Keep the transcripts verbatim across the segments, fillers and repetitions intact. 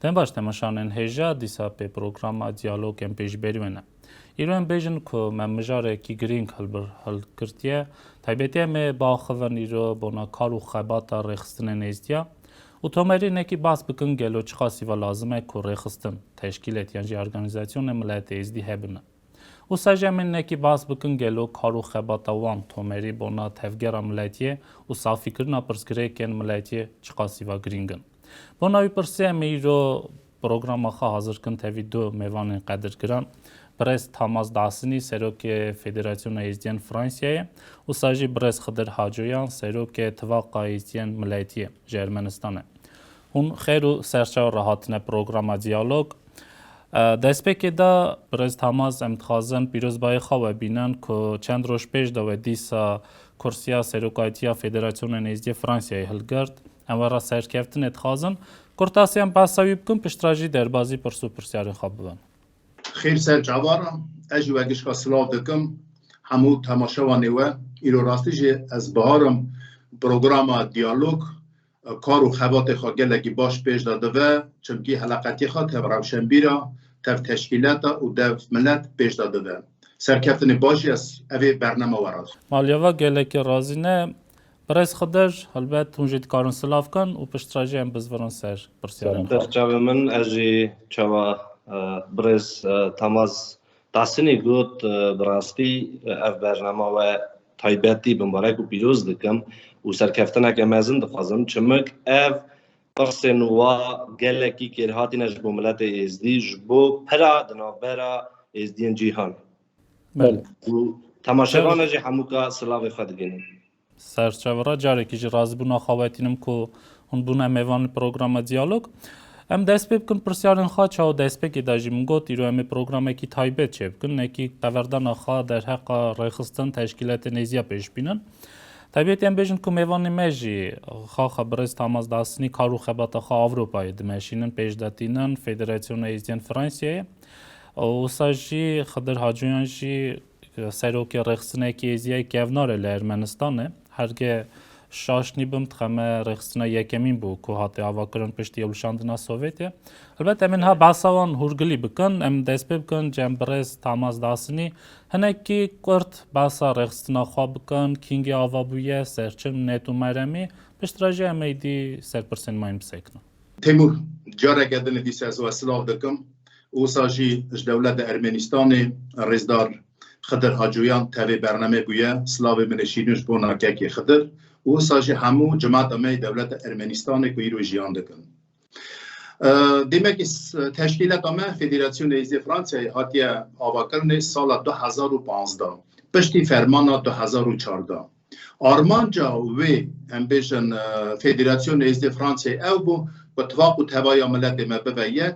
Dem baş temaşanên hêja, dîsa pê programa Diyalog em pêşberî we ne. Îro em bêjin ku me mijarekî girîng hilbir hilgirtiye. Taybetiye me biaxivin îro bona kar û xebata rêxistinên êzdiya û tomerî nekî bas bikin gelo çiqasî ve lazim e ku rêxistin, teşkîlet yan jî organîzasyonê miletê êzdî hebin. Wisa jî em ê nekî bas bikin gelo kar û xebata wan tomerî bona tevgera miletiyê û safîkirina pirsgirêkên miletiyê çiqasî ve girîng in. Bona wî pirsê em ê îro programa xwe hazir kin tevî du mêvanên qedirgiran. Birêz Tamaz Dasinî, serokê Federasyona Êzdiyên Fransiyayê, wisa jî birêz Xidir Hacoyan, serokê Tifaqa Êzdiyên Miletiyê ji Ermenistanê. Hûn xêr û serçav re hatine programa Diyalog. E, destpêkê de birêz Tamaz, em dixwazin pîrozbayê xwe we bînin ku çend roj pêş de we dîsa kursiya serokatiya Federasyonên Êzdiyê Fransiyayê hilgirt. Em we re serkeftinê dixwazin. Kurtasî em behsa wî bikin, piştre jî derbazî pirs û pirsyarên xwe bibin. Xêr ser çava re, ez jî we gişka silav dikim. Hemû temaşevanê we, îro rastî jî ez biharim programa Diyalog, kar û xebatê xwe gelekî baş pêş de dive, çimkî heleqetiyê xwe tev rewşenbîra, tev teşkîleta û dev milet pêş de dive. Serkeftinê baş jî ez evê bernama we re. Maliyeva gelekî razî ne. Birêz Xidir, helbet hûn jî dikarin silav kin û piştre jî em bizvirin ser pirsiyarên xwe. Ser çavê min, ez jî çawa, e, birêz, e, Tamaz Tasinî got, e, bi rastî, e, ev bernama we taybetî bi mubarek û pîroz dikim û serkeftineke mezin dixwazim. Çimik ev pirsên wa gelekî kêrhatî ne ji bo miletê êzdî, ji bo pira di navbera êzdiyên cîhan. Belê. Û temaşevana jî hemûka silavê xwe digihînim. Ser çavi re carekî jî razîbûna xwe we tînim ku hûn bûne mêvanê programa Diyalog. Em dest pê bikin pirsyarên xwe, çawa destpêkê de jî min got, îro em ê programekî taybet çêbikin, nekî qeverdana xwe derheqa rêxistin teşkîletên êziya pêş bînin. Taybetî em bêjin ku mêvanê me jî xaxa birêz Tamaz Dasinî kar û xebata xwe Ewropayê dimeşînin, pêş de tînin Federasyona Êzdiyên Fransiyayê. Û wisa jî Xidir Hacoyan jî serokê rêxistinekî êziyayê kevnar e li Ermenistanê. Herge şaş nîbim, dixeme rêxistina yekemîn bû ku hate avakirin piştî Yewlişandina Sovyetê. Helbet em ê niha behsa wan hûrgilî bikin. Em dest pê bikin cem birêz Tamaz Dasinî. Hinekî kurt behsa rêxistina xwe bikin, kîngê ava bûye, ser çi minet û meremî. Piştre jî em êdî ser pirsên mayîn bisekinin. Temur, careke din dîsa ez we silav dikim. Wisa jî ji dewleta Ermenistanê rêzdar Xidir Hacoyan tevê bernamê bûye. Silavê min ê şîrîn ji bona kekê Xidir. Wisa jî hemû cemata me yê dewleta Ermenistanê ku îro jiyan dikin. E, demekî s-, teşkîleta me Federasyona Êzê Fransayê hatiye avakirinê sala du hezar û panzdeh. Piştî fermana du hezar û çardeh. Armanca wê, em bêjin, e, Federasyona Êzdê Fransayê ew bû, ku tifaq û tevaya miletê me bibe yek.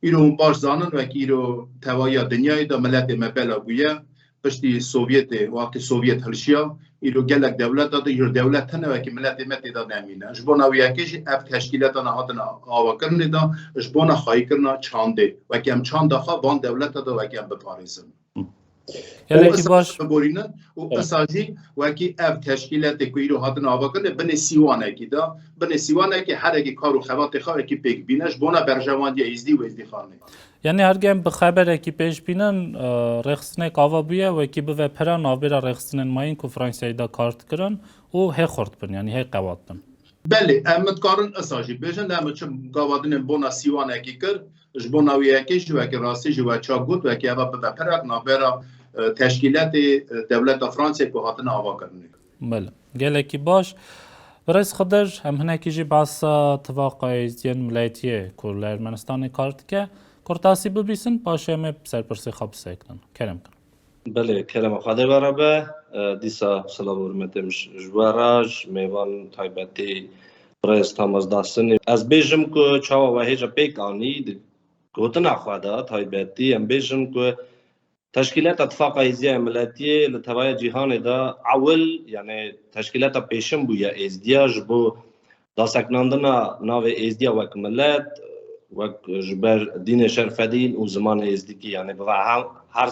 Îro hûn baş zanin, wekî îro tevaya dinyayê de miletê me bela bûye. Piştî Sovyetê, wextê Sovyet hilşiya, îro gelek dewleta de, îro dewlet tune wekî miletê me tê de nemîne. Ji bona wî yekê jî ev teşkîletana hatina avakirinê de, ji bona xweyîkirina çandê. Wekî em çanda xwe van dewleta de wekî em biparêzin. Gelekî baş. Biborînin û esa jî wekî ev teşkîletê ku îro hatine avakirinê binê sîwanekî de, binê sîwanekê herekî kar û xebatê xwe wekî pêk bîne ji bona berjewandiya êzdî û êzdîxanê. Yanî hergem bi xeberekî pêş bînin, e, rêxistinek ava bûye, wekî bive pira navbêra rêxistinên mayîn ku Fransayê de kar dikirin û hê xurt bin, yanî hê qewat bin. Belê, em dikarin esa jî bêjin, em çi gava dinên bona sîwanekî kir, ji bona wî yekê jî wekî rastî jî we çak got, wekî eva bibe pirek navbera, e, teşkîletê, e, dewleta Fransê ku hatine avakirinê. Belê, gelekî baş. Birêz Xidir, em hinekî jî behsa Tifaqa Êzdiyên Miletiyê ku li Ermenistanê kar dike, kurtasî bibîsin, paşê em ê ser pirsê xwe bisekinin. Kerem kin. Belê, kerema Xwedê we re be. E, dîsa silav û hurmetê min ji, ji we re, ji mêvan taybetî birêz Tamaz Dasinî. Ez bêjim ku çawa we hêja pêk anî, di gotina xwe de taybetî, em bêjin ku Teşkîleta Tifaqa Êziyayê Miletiyê li tevaya cîhanê de ewil, yanî teşkîleta pêşin bûye êzdiya ji bo daseknandina navê êzdiya wek milet, wek ji ber dînê şerfedîn û zimanê êzdîkî, yanî bi her, her,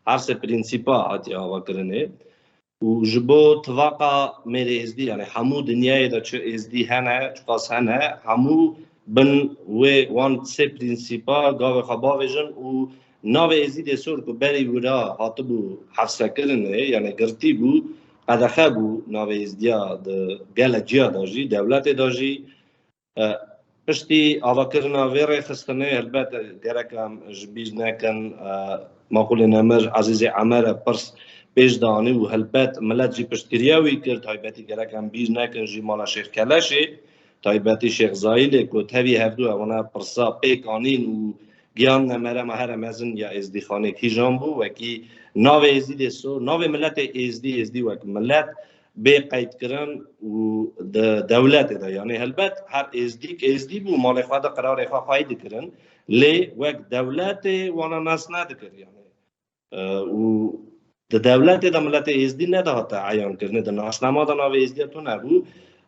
her sê prînsîpa hatiye avakirinê. Û ji bo tifaqa mêrê êzdî, yanî hemû dinyayê de çi êzdî hene, çiqas hene, hemû bin wê wan sê prînsîpa gavê xwe bavêjin û navê Êzîdê Sor ku berî wira hatibû hefsekirinê, yani girtî bû, qedexe bû navê Êzdiya di gelek ciya de jî, dewletê de jî. E, piştî avakirina vê rêxistinê, helbet gerek em ji bîr nekin, e, Maqûlê Nemir, Ezîzê Emer e pirs pêş de anî û helbet milet jî piştgiriya wî kir, taybetî gerek em bîr nekin jî mala Şêx Keleşê, taybetî Şêx Zayîlê ku tevî hevdû evana pirsa pêk anîn û gihandine merema here mezin ya Êzdîxanê kîjan bû, wekî navê Êzîdê Sor, navê miletê Êzdî, Êzdî wek milet bê qeyd kirin û di dewletê de, yani helbet her Êzdîk Êzdî bû, malê xwe de qirarê xwe xweyî dikirin, lê wek dewletê wana nas nedikir, yani. E, û di dewletê de miletê Êzdî nedihate eyankirinê, di nasnama de navê Êzdiya tune bû.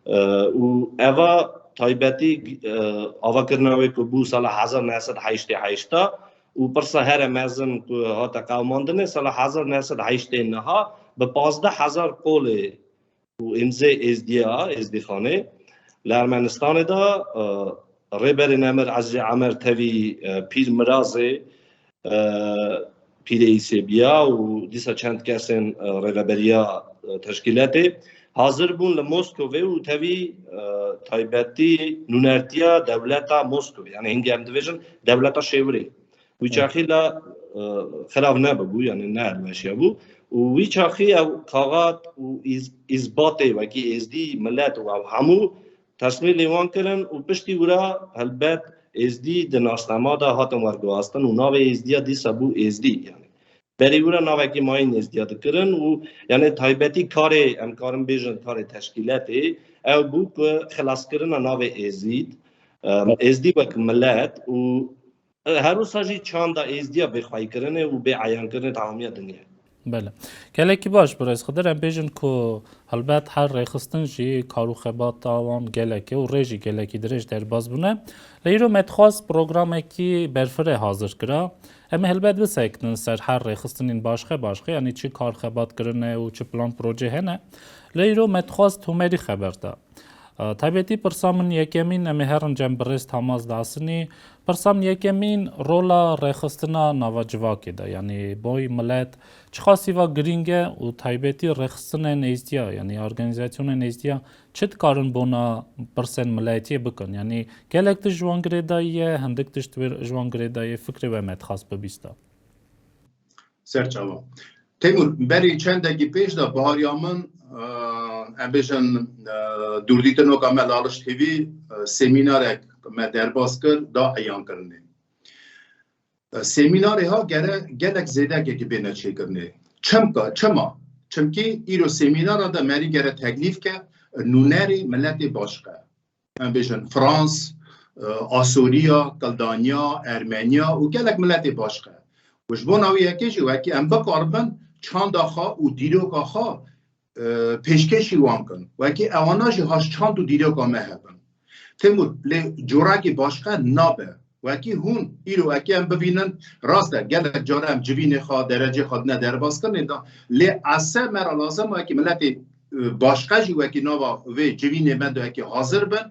E, û eva taybetî, e, avakirina wê ku bû sala hezar neh sed heştê heşt û pirsa here mezin ku hate qewimandinê sala hezar neh sed heştê neh bi pazdeh hezar qolê û îmzê Êzdiya, Êzdîxanê li Ermenistanê de, e, Rêberê Nemir Ezîzê Emer tevî, e, pîr mirazê, e, pîrê Îsêbiya û dîsa çend kesên, e, rêveberiya, e, teşkîletê hazir bûn li Moskovê û tevî, e, taybetî nûnertiya dewleta Moskovê, yani hingê em dibêjin dewleta Şêwirê. Wî çaxî la, e, xirav nebibû, yani ne elweşiya bû. Û wî çaxî ew kaxat û îz-, îzbatê wekî Êzdî, milet û ew hemû tesmîlê wan kirin û piştî wira helbet Êzdî di nasnama de hatin werguhastin û navê Êzdiya dîsa bû Êzdî, yani. Berî wira navekî mayîn Êzdiya dikirin û, yani, taybetî karê, em karin bêjin karê teşkîletê, ew bû ku xilaskirina navê Êzîd, em, Êzdî wek milet û, e, her wisa jî çanda Êzdiya bê xweyîkirinê û bê eyankirinê tamamiya dinyayê. Belê. Gelekî baş, birêz Xidir. Em bêjin ku helbet her rêxistin jî kar û xebata wan gelek e û rê jî gelekî dirêj derbas bûne. Lê îro me dixwest programekî berfireh hazir kira. Em ê helbet bisekinin ser her rêxistinên başqe başqe, yanî çi kar xebat kirine û çi plan proje hene. Lê îro me dixwest Tomerî xeber da. E, taybetî pirsa min yekemîn, em ê herin cem birêz Tamaz Dasinî. Pirsa min yekemîn, rola rêxistina nava civakê de, yanî boy milet çiqasî va girîng e û taybetî rêxistinên Êzdiya, yanî organîzasyonên Êzdiya çi dikarin bona pirsên miletiyê bikin? Yanî gelek tişt ji wan girêdayî ye, hindik tişt wê ji wan girêdayî ye, fikrê we me dixwest bibîsta. Serçava. Temur, berî çendekî pêş de bahariya min, e, em bêjin, e, dûrdîtinoka me li Aliş T V, e, semînarek me derbas kir, da eyankirinê. E, semînarê ha gere gelek zêdekekî bêne çêkirinê. Çimka, çima? Çimkî îro semînara de merî gere teklîf ke nûnerê miletê başqe. Em bêjin Frans, e, Asoriya, Kildaniya, Ermeniya û gelek miletê başqe. Û ji bona wî yekê jî wekî em bikaribin çanda xwe û dîroka xwe, e, pêşkêşî wan kin. Wekî ewana jî haş çand û dîroka me hebin. Temur, lê corekî başqe nabe. Wekî hûn îro wekî em bivînin, rast e, gelek care em civînê xwe, derecê xwe dine derbas kirinê de, lê ese me re lazim e wekî miletê, e, başqe jî wekî nava vê civînê me de wekî hazir bin,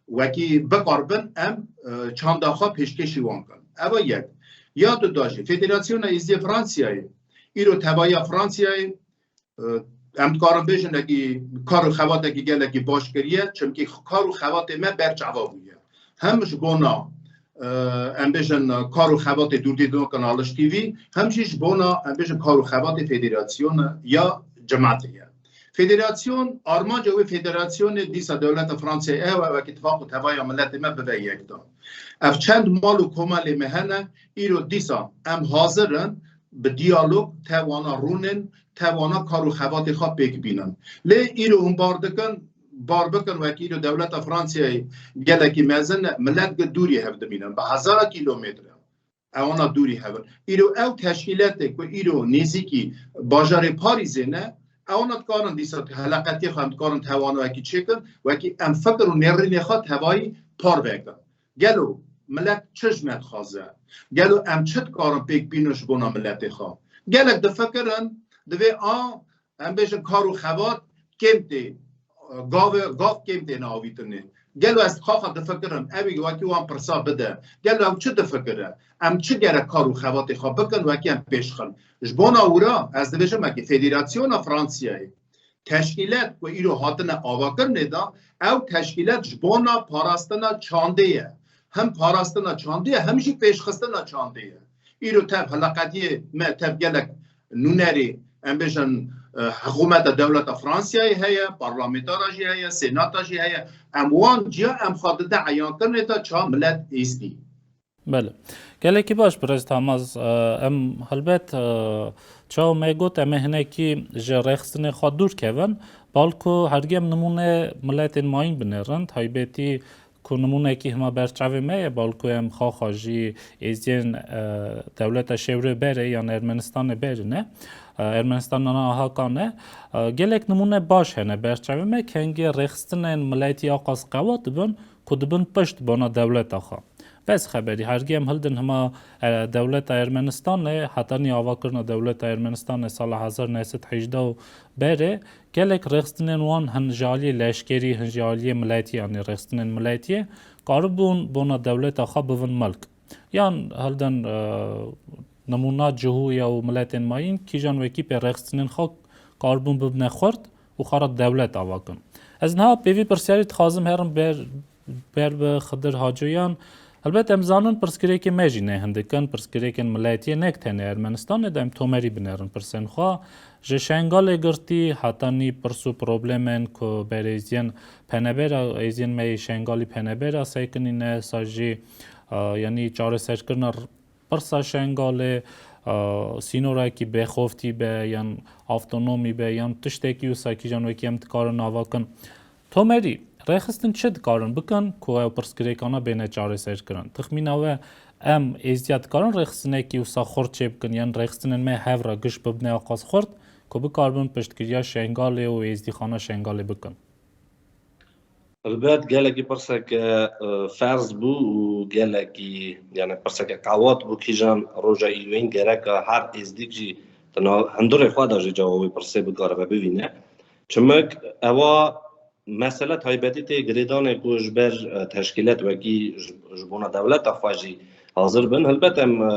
wekî bikaribin em, e, çanda xwe pêşkêşî wan kin. Ev e yek. Ya du da jî, Federasyona Êzdiya Fransiyayê, îro tevaya Fransiyayê, e, em dikarin bêjin, wekî kar û xebatekî gelekî baş kiriye, çimkî kar û xebatê me berçava bûye. Hem ji bona, e, em bêjin, kar û xebatê dûrdîtinokan Aliş T V, hem jî ji bona, em bêjin, kar û xebatê federasyona ya cimatê ye. Federasyon, armanca wê federasyonê dîsa dewleta Fransayê ew e, wekî tifaq û tevaya miletê me bibe yekdan. Ev çend mal û komelê me hene, îro dîsa em hazir in bi diyalog tev wana rûnin, tev wana kar û xebatê xwe pêk bînin. Lê îro hûn bar dikin, bar bikin, wekî îro dewleta Fransayê gelekî mezin e, milet gi dûrî hev dimînin, bi hezara kîlometre. Ewana dûrî hev in. Îro ew teşkîletê ku îro nêzîkî bajarê Parîzê ne, ewana dikarin dîsa heleqetiyê xwe em dikarin tewanayekî çêkin, wekî em fikir û nêrînê xwe tevayî parve kin. Gelo milet çi ji me dixwaze? Gelo em çi dikarin pêk bînin ji bona miletê xwe? Gelek difikirin, divê a, em bêjin kar û xebat kêm tê, gavê, gav kêm têne avîtinê. Gelo ez xaxa difikirim, ew ê wekî wan pirsa bide. Gelo ew çi difikire? Em çi gerek kar û xebatê xwe bikin, wekî em pêşxin? Ji bona wira, ez dibêjim, wekî Federasyona Fransiyayê, teşkîlet ku îro hatine avakirinê de, ew teşkîlet ji bona parastina çandê ye. Hem parastina çandê ye, hem jî pêşxistina çandê ye. Îro tev hileqetiyê me, tev gelek nûnerî, em bêjin, e, hikûmeta dewleta Fransiyayê heye, parlamentara jî heye, senata jî heye. Em wan ciya em xwe dide eyankirinê de ça milet êzdî. Belê. Gelekî baş, birêz Tamaz. E, em helbet, e, çawa me got, em ê hinekî ji rêxistinê xwe dûr kevin. Balku hergem nimûne miletên mayîn binêrin, taybetî ku nimûnekî hima ber çavê me ye, balku em xaxa jî êziyên, e, dewleta Şêwrê berê yan Ermenistanê berê ne. E, Ermenistan nana ahaka ne. E, gelek nimûne baş hene ber çavê me, kengê rêxistinên miletî aqas qewat dibin, ku dibin pişt bona dewleta xwe. Bes xeberî, hergî em hildin hima, e, dewleta Ermenistanê, hetanî avakirina dewleta Ermenistanê sala hezar neh sed hejdeh û berê, gelek rêxistinên wan hin ji aliyê leşkerî, hin ji aliyê miletî, yanî rêxistinên miletiyê, karibûn bona dewleta xwe bivin milk. Yan hildin, e, nimûna cihû ya û miletên mayîn, kîjan wekî pê rêxistinên xwe karibûn bibine xurt û xwe re dewlet avakin. Ez niha pê vî pirsyarî dixwazim herim ber, ber bi Xidir Hacoyan. Helbet em zanin pirsgirêkê me jî ne hindik in, pirsgirêkên miletiyê ne tenê Ermenistanê de, em tomerî binêrin pirsên xwe. Ji Şengalê girtî hetanî pirs û problemên ku berêziyên penebera, êziyên me yê Şengalî penebera sekinîne, sa jî, e, yanî çareserkirina pirsa Şengalê, e, sînorekî bêxoftî be yan avtonomî be yan tiştekî wisa kîjan wekî em dikarin avakin. Tomerî, rêxistin çi dikarin bikin ku ew pirsgirêkana bêne çareserkirin? Texmîna we em êzdiya dikarin rêxistinekî wisa xurt çêbikin yan rêxistinên me hev re giş bibine aqas xurt ku bikaribin piştgiriya Şengalê û êzdîxana Şengalê bikin? Helbet gelekî pirseke, e, ferz bû û gelekî, yani pirseke qewat bû, kîjan roja îroyîn gereka her êzdîk jî di nav hundirê xwe de jî cewabê pirsê bikaribe bivîne. Çimik ewa mesele taybetî tê girêdanê ku ji ber, e, teşkîlet wekî ji, ji bona dewleta xwe jî hazir bin. Helbet em, e,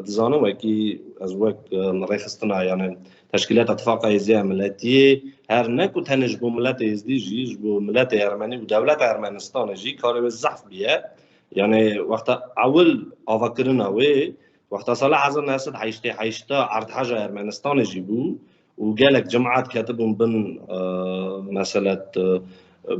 dizanin wekî ez wek, e, rêxistina, yani teşkîleta Tifaqa Êziya Miletiyê, her ne ku tenê ji bo miletê Êzdî jî, ji bo miletê Ermenî û dewleta Ermenistanê jî karê wê zehf bûye. Yani wexta ewil avakirina wê, wexta sala hezar neh sed heştê heşt erdheja Ermenistanê jî bû û gelek cimat ketibûn bin, e, meselet, e,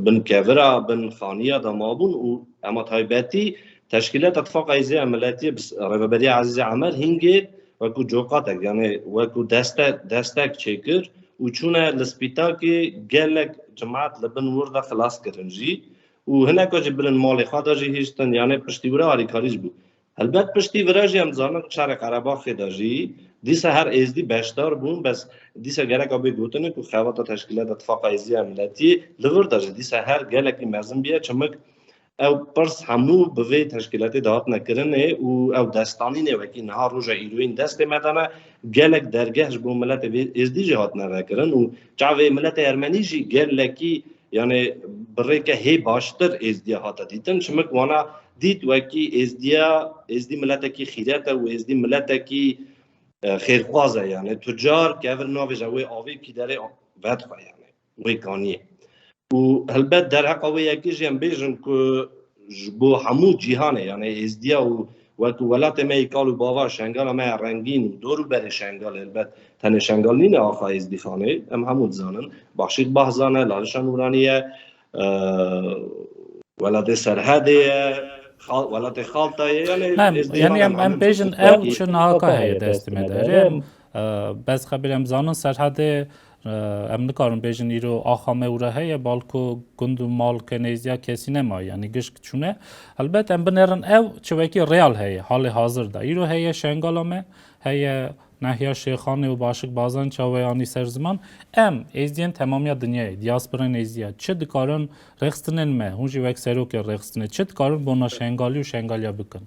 bin kevira, bin xaniya de mabûn û ema taybetî Teşkîlata Tifaqa Êziya Miletiyê bi s-, Rêveberiya Ezîzê Emer hingê wekû coqatek, yani wekû deste-, destek çêkir û çûne li spîtakê gelek cimat li bin wir de xilas kirin jî û hineka jî bin malê xwe de jî hiştin, yani piştî wira alîkarî jî bû. Helbet piştî vira jî em dizanin şerê Qerebaxê de jî dîsa her êzdî beşdar bûn, bes dîsa gereka bê gotinê ku xebata Teşkîlata Tifaqa Êziya Miletiyê li vir de jî dîsa her gelekî mezin bûye, çimik ew pirs hemû bi vê teşkîletê de hatine kirinê û ew destanînê wekî niha roja îroyîn destê me de ne, gelek dergeh ji bo miletê vê êzdî jî hatine vekirin û çavê miletê ermenî jî gelekî, yani bi rêke hê baştir êzdiya hate dîtin. Çimik wana dît wekî êzdiya, êzdî miletekî xîret e û êzdî miletekî, e, xêrxwaz e, yani tu car kevir navêje wê avê kî derê vedixwe, yani wê kaniyê. Û helbet derheqa wê yekê jî em bêjin ku ji bo hemû cîhanê, yani êzdiya û wekî welatê me yê kal û bava, Şengala me ya rengîn û dor û berê Şengalê, helbet tenê Şengal nîne axa êzdîxanê, em hemû dizanin. Baxşîk Bahzan e, Lalişa Nûranî ye, e, welatê Serhedê ye, xal-, welatê Xaltayê, yani Em, êzdîxan yani em, em, em hemû bêjin ew çi nahaka heye destê me de. Em, e, bes xebir em zanin Serhedê, e, em nikarin bêjin îro axa me û re heye, balku gund û mal ke nêzdiya kesî nema, yani gişk çûne. Helbet em binêrin ew çi wekî real heye, halê hazir de. Îro heye Şengala me, heye Nehya Şêxanê û Başik Bazan çawe anî ser ziman. Em, êzdiyên temamiya dinyayê, diasporên êzdiya, çi dikarin rêxistinên me, hûn jî wek serokê rêxistinê, çi dikarin bona Şengalî û Şengaliya bikin?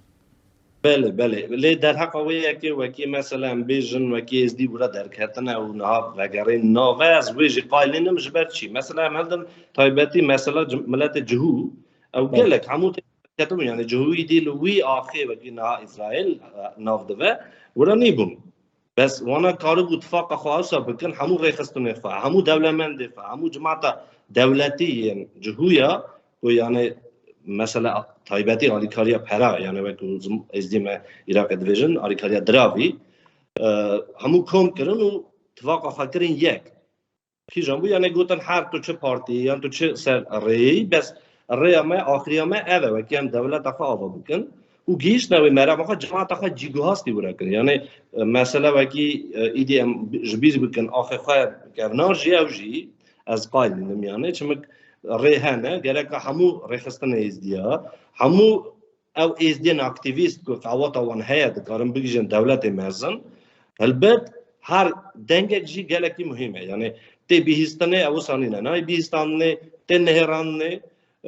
Belê, belê. Lê derheqa wê yekê wekî mesela em bêjin wekî êzdî wira derketine û niha vegerên nave, ez wê jî qayilînim ji ber çi? Mesela em hildin taybetî mesela cim-, miletê cihû, Ew gelek hemû tê ketibûn, yani cihûyî dî li wî axê wekî niha Îsraîl, e, nav dive, wira nîbûn. Bes wana karibû tifaqa xwe ewsa bikin, hemû rêxistinê xwe, hemû dewlemendê xwe, hemû cimata dewletî yên cihûya ku yani mesele taybetî alîkariya pera, yani wek ku zim-, êzdî me Iraqê dibêjin, alîkariya diravî, e, hemû kom kirin û tifaqa xwe kirin yek. Kîjan bû? Yani gotin her tu çi partiyê yan tu çi ser rêyê, bes rêya me, axiriya me ev e, wekî em dewleta xwe ava bikin û gihîştine wê merama xwe, cemaata xwe cîguhastî wira kirin. Yani, e, mesele wekî, e, îdî em bi-, ji bîr bikin, axê xwe kevnar jî ew jî ez qayl dînim yani. Çimik rê hene, gereka hemû rêxistinê êzdiya, hemû ew êzdiyên aktîvîst ku qewata wan heye dikarin bigihîjin dewletê mezin, helbet her dengek jî gelekî muhîm e. Yani tê bihîstinê ew wisa nîne. Nayê bihîstinê, tê nihêrandinê.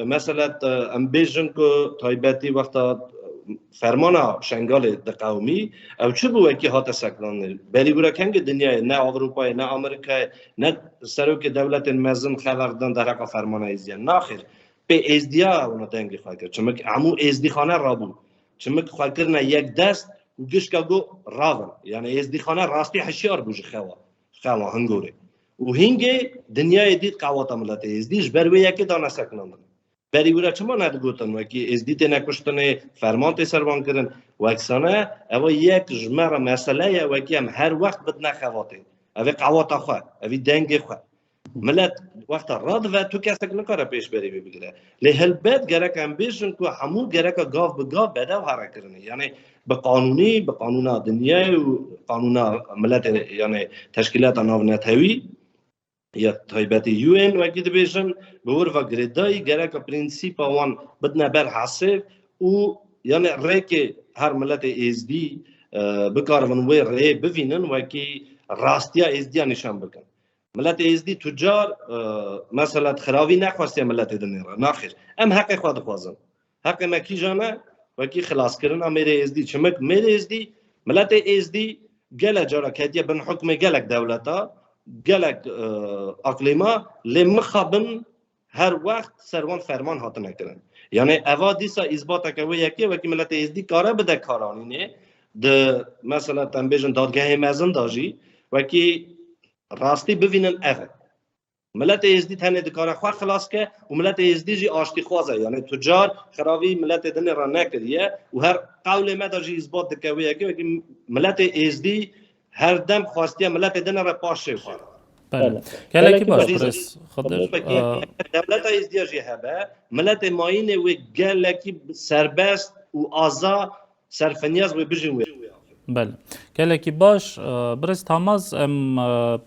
Mesela, e, em bêjin ku taybetî wexta, e, fermana Şengalê diqewimî, ew çi bû wekî hate sekinandinê? Berî wira kengê dinyayê, ne Ewropayê, ne Amerîkayê, ne serokê dewletên mezin xeber dan derheqa fermana êzdiyan. Naxêr, pê êzdiya wana dengê xwe kir. Çimik hemû êzdîxane rabû. Çimik xwe kirine yek dest û gişka got ravin. Yani êzdîxane rastî hişyar bû ji xewa, xewa hingorê. Û hingê dinyayê dît qewata miletê êzdî ji ber wê yekê dane sekinandin. Berî wira çima nedigotin wekî êzdî têne kuştinê, ferman tê serban kirin? Weksane, ev yek ji me re mesele ye, wekî em her wext bidine xevatê. Ev ê qewata xwe, ev ê dengê xwe. Milet wexta radive, tu kesek nikare pêşberî wê bigire. Lê helbet gerek em bêjin ku hemû gereka gav bi gav bedew here kirinê. Yani bi qanûnî, bi qanûna dinyayê û qanûna miletê, yani teşkîlata navnetewî ya taybetî U N wekî dibêjin, bi wir ve girêdayî gereka prensîpa wan bidine ber hesêv û yani rêkê her miletê êzdî, e, bikaribin wê rê bivînin, wekî rastiya êzdiya nîşan bikin. Miletê êzdî tu car, e, mesela di xiravî nexwestiye miletê dinê re. Naxêr. Em heqê xwe dixwazin. Heqê me kîjan e? Wekî xilaskirina mêrê êzdî. Çimik mêrê êzdî, miletê êzdî gelek cara ketiye bin hukmê gelek dewleta, gelek, e, aklîma, lê mixabin her wext ser wan ferman hatine kirin. Yani eva dîsa îzbateke wê yekê wekî miletê êzdî kare bide karanînê, di mesela, em bêjin, dadgehê mezin de jî wekî rastî bivînin ev e. Miletê êzdî tenê dikare xwe xilas ke û miletê êzdî jî aştîxwaz e. Yani tu car xiravî miletê dinê re nekiriye û her qewlê me de jî îzbat dike wê yekê, wekî miletê êzdî her dem xwestiye miletê dinê re paş şêw xwe re. Belê. Belê. Gelekî Gelekî baş, baş. Birêz Xedir. Peki, Ee, dewleta êzdiya jî hebe, miletê mayînê wê gelekî serbest û aza, serfinyaz wê bijîn wê. Belê. Gelekî baş, e, birêz Tamaz, em, e,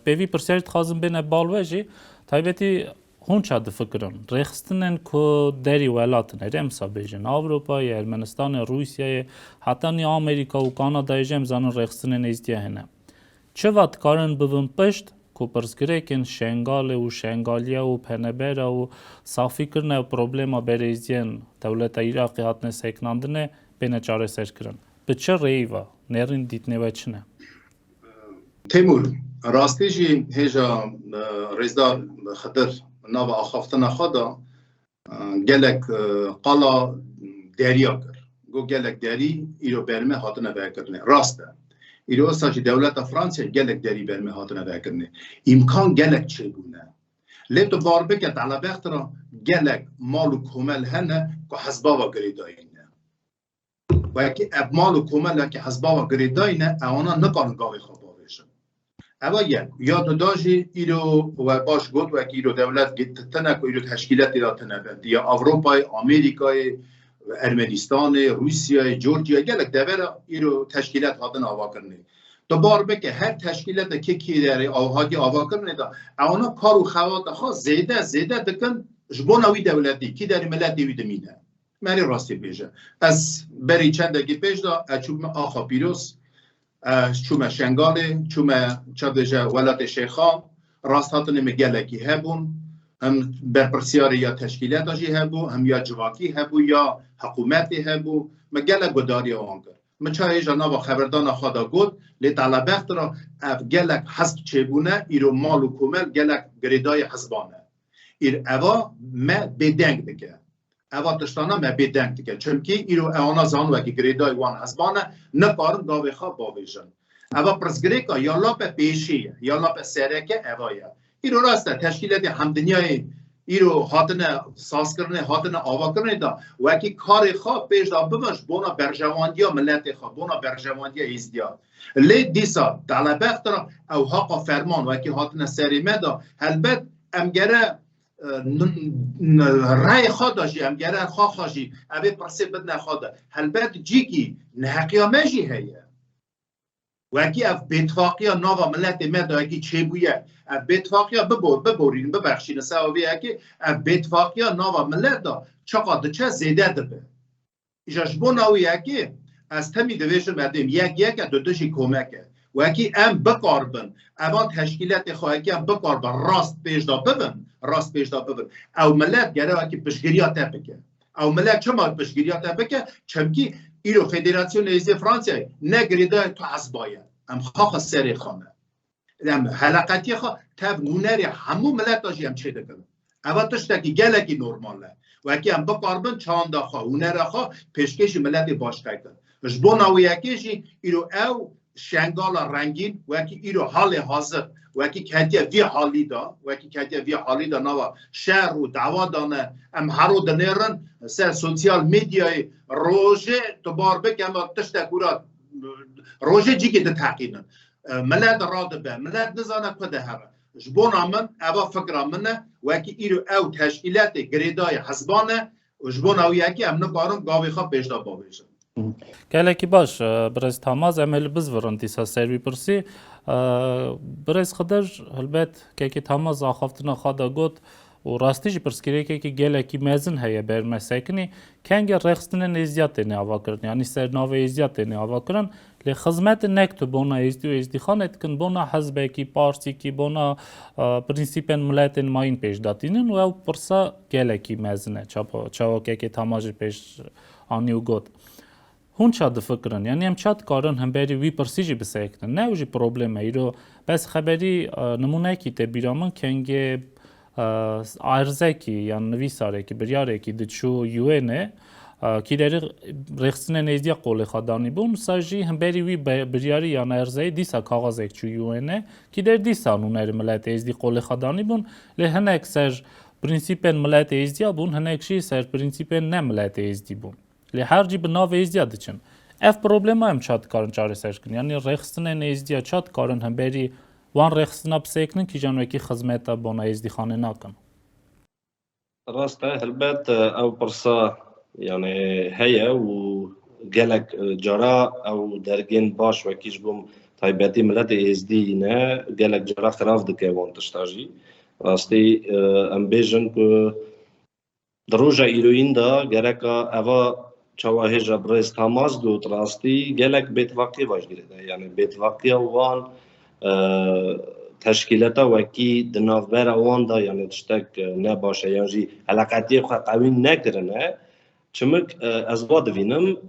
pêvî pirsiyarî dixwazin bêne bal we jî. Taybetî hûn ça difikirin? Rêxistinên ku derî welat in, herê em sa bêjin, Ewropayê, Ermenistanê, Rûsyayê, heta nî Amerîka û Kanadayê jî em zanin rêxistinên êzdiya hene. Çi va dikarin bibin pişt ku pirsgirêkên Şengalê û Şengaliya û Penebera û safîkirina problema berêziyên dewleta Iraqê hatine sekinandinê bêne çareserkirin? Bi çi rêyî va? Nêrîn dîtinê we çi ne? Têmûr, rastî jî hêja, e, rêzdar Xidir nava axaftina xwe de, e, gelek, e, qala deriya kir. Got gelek derî îro berme hatine vekirinê. Rast e. Îro esa jî dewleta Fransayê gelek derî berme hatine vekirinê. Îmkan gelek çêbûne. Lê tu bar bike, telebextira gelek mal û komel hene ku hezbava girêdayî ne. Wekî ev mal û komela ke hezbava girêdayî ne, ewana nikarin gavê xwe bavêjin. Eva yek. Ya duda jî îro we baş got, wekî îro dewlet gi-, tine ku îro teşkîletê de tine be. Diya Ewropayê, Amerîkayê, Ermenistanê, Rûsyayê, Georgiyayê, gelek devera îro teşkîlet hatin avakirinê. Tu bar bike, her teşkîlete ke kî derê av-, hatî avakirinê de, ewana kar û xewata xwe zêde, zêde dikin ji bona wî dewletî, kî derê miletê wî dimîne. Merî rastî bêje. Ez berî çendekî pêş de ez çûme axa pîroz, ez çûme Şengalê, çûme, ça bêje, welatê Şêxan, rasthatinê min gelekî hebûn, hem berpirsiyarê ya teşkîleta jî hebû, hem ya civakî hebû, ya hikûmetê hebû, me gelek guhdariya wan kir. Min ça hêja nava xeberdana xwe de got, lê telebextira ev gelek hizb çêbûne, îro mal û komel gelek girêdayî hizban e. Îr eva me bêdeng dike. Eva tiştana me bêdeng dike. Çimkî îro ewana zan wekî girêdayî wan hizban e, nikarin gavê xwe bavêjin. Eva pirsgirêka ya lape pêşî ye, ya lape sereke eva ye. Îro rast e, teşkîletê hemdinyayê îro hatine sazkirinê, hatine avakirinê de wekî karê xwe pêş de bibin ji bona berjewandiya miletê xwe, bona berjewandiya êzdiya. Lê dîsa telebextira ew haqa ferman wekî hatine serê me de, helbet em gere, e, n-, n-, reyê xwe de jî, em gere xwe xwe jî, evê pirsê bidine xwe de. Helbet cîkî neheqiya me jî heye. Wekî ev bêtifaqiya nava miletê me de wekî çêbûye, ev bêtifaqiya bibo-, biborînin, bibexşînin, seba vê yekê ev bêtifaqiya nava milet de çaqa diçe zêde dibe. Îja ji bona wê yekê ez temî dibêjim, erdêm yek yek e, du du jî komek e. Wekî em bikaribin, evan teşkîletê xwe wekî em bikaribin rast pêş de bibin, rast pêş de bibin. Ew milet gere wekî piştgiriya te bike. Ew milet çima piştgiriya te bike? Çimkî îro Federasyona Êzdiya Fransayê ne girêdayê tu hizba ye. Em xaxa serê xwe me. Em heleqetiyê xwe tev nûnerê hemû mileta jî em çê dikin. Eva tiştekî gelekî normal e. Wekî em bikaribin çanda xwe, hûnera xwe pêşkêşî miletê başqe kin. Ji bona wê yekê jî îro ew şengala rengîn, wekî îro halê hazir, wekî ketiye vî halî de, wekî ketiye vî halî de nava şer û dawa dane, em hero dinêrin ser sosyal medyayê, rojê tu bar bike, em tiştek wira rojê cîkê diteqînin. E, milet radibe, milet nizane ku de hebe. Ji bona min, eva fikra min e, wekî îro ew teşkîletê girêdayê hizban e, û ji bona wî yekê em nikarin gavê xwe pêş de bavêjin. Gelekî baş, e, birêz Tamaz, em ê li bizvirin dîsa ser wî pirsî. E, birêz Xidir, helbet kekê Tamaz axaftina xwe de got û rastî jî pirsgirêkekî gelekî mezin heye ber me sekinî. Kengê rêxistinên êzdiya têne avakirin, yanî ser navê êzdiya têne avakirin. Lê xizmetê nek tu bona êzdî û êzdîxanê dikin, bona hizbekî, partîkî, bona, e, prensîpên miletên mayîn pêş datînin û ew pirsa gelekî mezin e. Çapa-, çawa kekê Tamaz jî pêş anî û got. Hûn ça difikirin? Yanî em ça dikarin hemberî wî pirsî jî bisekinin? Ne ew jî problem e. Îro bes xeberî, e, nimûnekî tê bîra min, kengê, e, erzekî yan nivîsarekî, biryarekî diçû U N e, e, kî derî rêxistinên êzdiya qolê xwe danî bûn, wisa jî hemberî wî be-, biryarî yan erzeyê dîsa kaxezek çû U N e, kî der dîsa nûnerê miletê êzdî qolê xwe danî bûn, lê hinek ser prensîpên miletê êzdiya bûn, hinek jî ser prensîpên ne miletê êzdî bûn. Lê her cî bi navê êzdiya diçin. Ev problema em ça dikarin çareser kin? Yanî rêxistinên êzdiya ça dikarin hemberî wan rêxistina bisekinin, kîjan wekî xizmeta bona êzdîxanê nakin? Rast e, helbet, e, ew pirsa, yanî, heye û gelek, e, cara ew dergên baş wekî ji bo taybetî miletê êzdî ne, gelek cara xirav dike wan tişta jî. Rastî, e, em bêjin ku di roja îroyîn de gereka eva çawa hêja birêz Tamaz got rastî gelek bêtifaqiya vaj girêdayî. Yanî bêtifaqiya wan, e, teşkîlata wekî di navbera wan de, yanî tiştek, e, ne baş e, yan jî heleqetiyê xwe qewîn nekirine. Çimik, e, ez va divînim,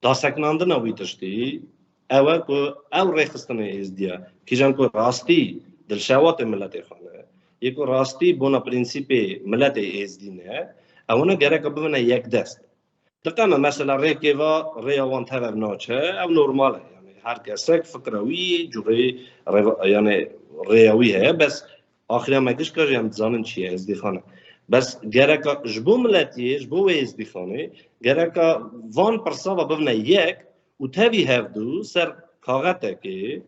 dasekinandina wî tiştî ew e ku ew rêxistinê êzdiya, kîjan ku rastî dilşewatê miletê xwe ne, yê ku rastî bona prensîpê miletê êzdî ne, ewine gereka bibine yekdest. Diqeme mesela rêkê va rêya wan tev ev naçe, ev normal e. Yanî her kesek fikra wî, cûrê rêva-, yanî rêya wî heye, bes axiriya me gişka jî em dizanin çi ye, êzdîxan e. Bes gereka ji bo miletiyê, ji bo wê êzdîxanê, gereka van pirsa ve bibine yek û tevî hevdu ser kaxetekê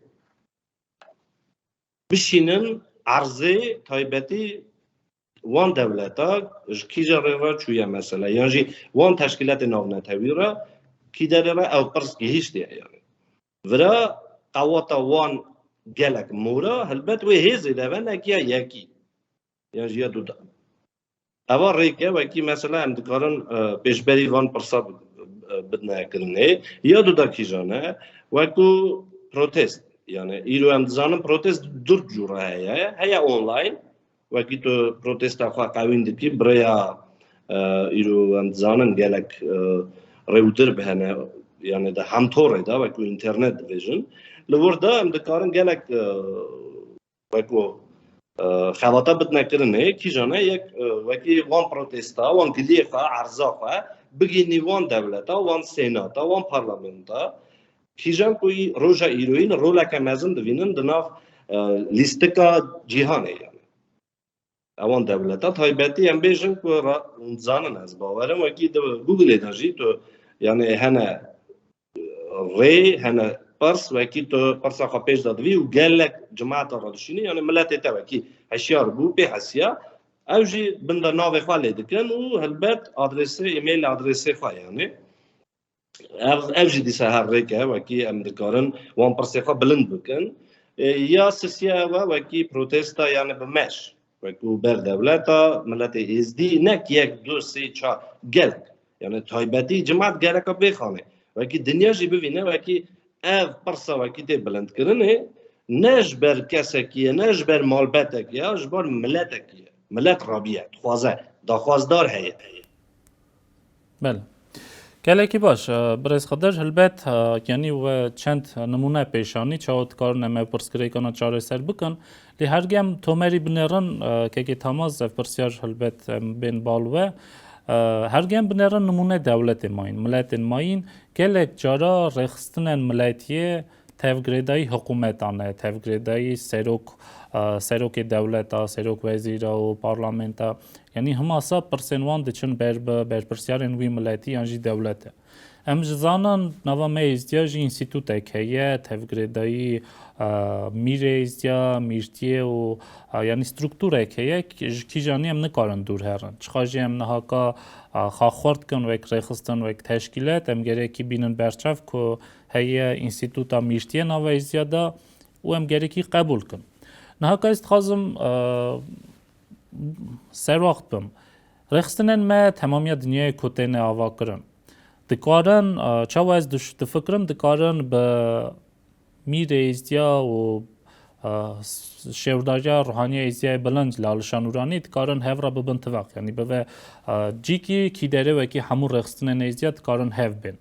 bişînin erzê taybetî wan dewleta ji kîja rê re çûye mesela, yan jî wan teşkîletê navnetewî re kî derê re ew pirs gihîştiye yanî. Vira qewata wan gelek mor e, helbet wê hêzê de ve nekiya yekî. Yan jî ya du de. Eva rêk e, wekî mesela em dikarin, e, pêşberî van pirsa bi-, e, bidine kirinê. Ya du de kîjan e, weku protest. Yanî îro em dizanin protest du cûre heye. Heye online, wekî tu protesta xwe qewîn dikî, bi rêya, e, îro em dizanin gelek, e, rêwdir bi hene, yanî di hemtorê de, wekû înternet dibêjin. Li wir de em dikarin gelek, e, wekû e, xebata bidine kirinê, kîjan e yek, e, wekî wan protesta, wan giliyê xwe, erza xwe bigihînî wan dewleta, wan sênata, wan parlamenta, kîjan ku î roja îroyîn roleke mezin divînin di nav, e, lîstika cîhanê yani. Ewan dewleta taybetî em bêjin ku ra-, hûn dizanin ez bawerim wekî di Google-ê de jî tu yani hene rê, hene pirs, wekî tu pirsa xwe pêş de divî û gelek cemaeta re dişînî, yani miletê te wekî hişyar bû, pê hesiya, ew jî bin de navê xwe lê dikin û helbet adresê, e-mail adresê xwe yani. Ev, ev jî dîsa her rêk e, wekî em dikarin wan pirsê xwe bilind bikin. E, ya sisiya ew e, wekî protesta yani bi meş, wekî ber dewleta, miletê êzdî, nek yek, du, sê, çar, gelek. Yani taybetî cimat gereka bêxanê. Wekî dinya jî bivîne, wekî ev pirsa wekî tê bilindkirinê, ne ji ber kesekî ye, ne ji ber malbetekî ye, ji ber miletekî ye. Milet rabiye, dixwaze, daxwazdar heye. Belê. Gelekî baş, e, birêz Xidir, helbet, e, yanî we çend nimûne pêşanî, çawa dikarin em ev pirsgirêkana çareser bikin. Lê hergem tomerî binêrin, e, kekê Tamaz, ev pirsyar helbet em bên bal we. E, hergem binêrin nimûne dewletê mayîn, miletên mayîn, gelek cara rêxistinên miletiyê tevgirêdayî hikûmetan e, tevgirêdayî serok, e, serokê dewleta, serok wezîra û parlamenta. Yanî himasa pirsên wan diçin ber bi berpirsiyarên wî miletî yan jî dewlet e. Em ji zanin nava me êzdiya jî înstîtutek heye, tevgirêdayî, e, mîrê êzdiya, mîrtiyê û, e, yanî strukturek heye, k-, ji kîjanî em nikarin dûr herin. Çiqa jî em nihaka, e, xwe xurt kin wek rêxistin, wek teşkîlet, em gerekî bînin berçav ku heye înstîtuta mîrtiyê nava êzdiya de û em gerekî qebûl kin. Niha ka ez dixwazim, e, serwaxt bim. Rêxistinên me temamiya dinyayê ku têne avakirin. Dikarin, e, çawa ez diş-, difikirim, dikarin bi mîrê êzdiya û, e, s-, şêwdariya ruhaniya êzdiyayê bilind Lalişa Nûranî dikarin hev re bibin tivaq. Yanî bibe, e, cîkî kîderê wekî hemû rêxistinên êzdiya dikarin hev bên.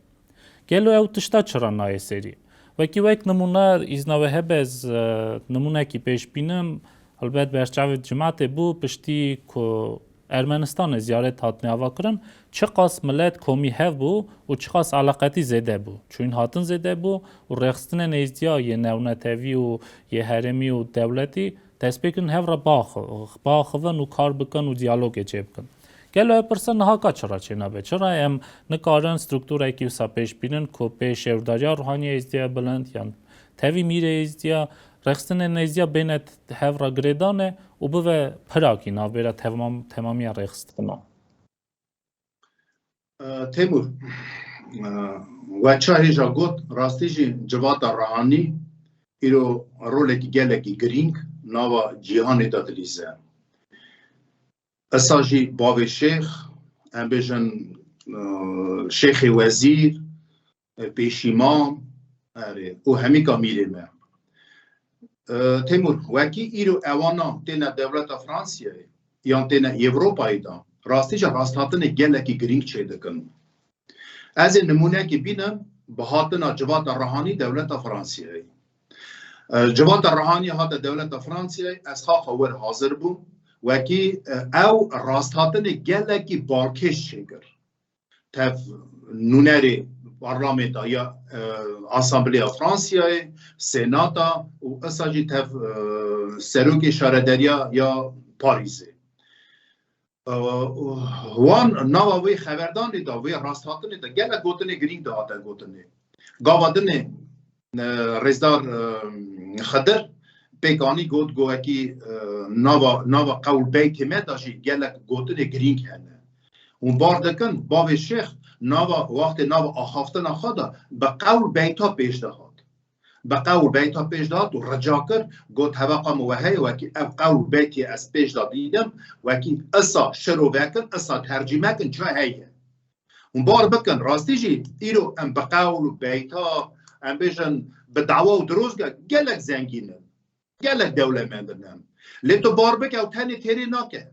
Gelo ew tişta çira nayê serî? Wekî wek nimûne îzna we hebe ez, e, nimûnekî pêş bînim, helbet berçavê cimatê bû, piştî ku Ermenistanê ziyaret hatine avakirin, çiqas milet komî hev bû û çiqas eleqetî zêde bû. Çûyîn hatin zêde bû û rêxistinên êzdiya yê newnetev û yê herêmî û dewletî dest pê kirin hev re biaxi-, biaxivin û kar bikin û diyalogê çêbikin. Gelo ev pirsa niha ka çira çênabe? Çira em nikarin strukturekî wisa pêş bînin ku pê şêwdariya ruhaniya êzdiya bilind yan tevî mîrê êzdiya, rêxistinên êzdiya bêne t-, hev re girêdane û bibe pirakî navbêra temam-, temamiya rêxistina? E, Têmûr, e, we çi hêja got, rastî jî civata ruhanî îro rolekî gelekî girîng nava cîhanê de dilîze. Esa jî bavê şêx, em bêjin, e, şêxê wezîr, e, pêşîmam, erê, û hemîka mîrê me. E, Têmûr, wekî îro ewana têne dewleta Fransiyayê yan têne Ewropayê de, rastî jî rasthatinê gelekî girîng çêdikin. Ez ê nimûnekê bînim bi hatina civata ruhanî dewleta Fransiyayê. E, civata ruhanî hate dewleta Fransiyayê, ez xaxa wir hazir bûm. Wekî, e, ew rasthatinê gelekî balkêş çêkir. Tev nûnerê parlamenta ya, e, Asambleya Fransiyayê, Senata û esa jî tev, e, serokê şarederiya ya Parîzê. E, wan nava wê xeberdanê de, wê rasthatinê de gelek gotinê girîng de hate gotinê. Gava dinê, e, rêzdar, e, Xidir pêk anî got, got wekî, e, nava, nava qewl beytê me de jî gelek gotinê girîng hene. Hûn bar dikin, bavê Şêx nava, wextê nava axaftina xwe de bi qewl beyta pêş dihat. Bi qewl beyta pêş dihat û rica kir, got, heveqa min we heye, wekî ev qewl beytê ez pêş de dîtim, wekî isa şirovekin, isa tercîmekin çi heye. Hûn bar bikin, rastî jî îro em bi qewl û beyta, em bêjin bi dawa û dirozge gelek zengîn in, gelek dewlemend in em. Lê tu bar bike ew tenê têrê nake.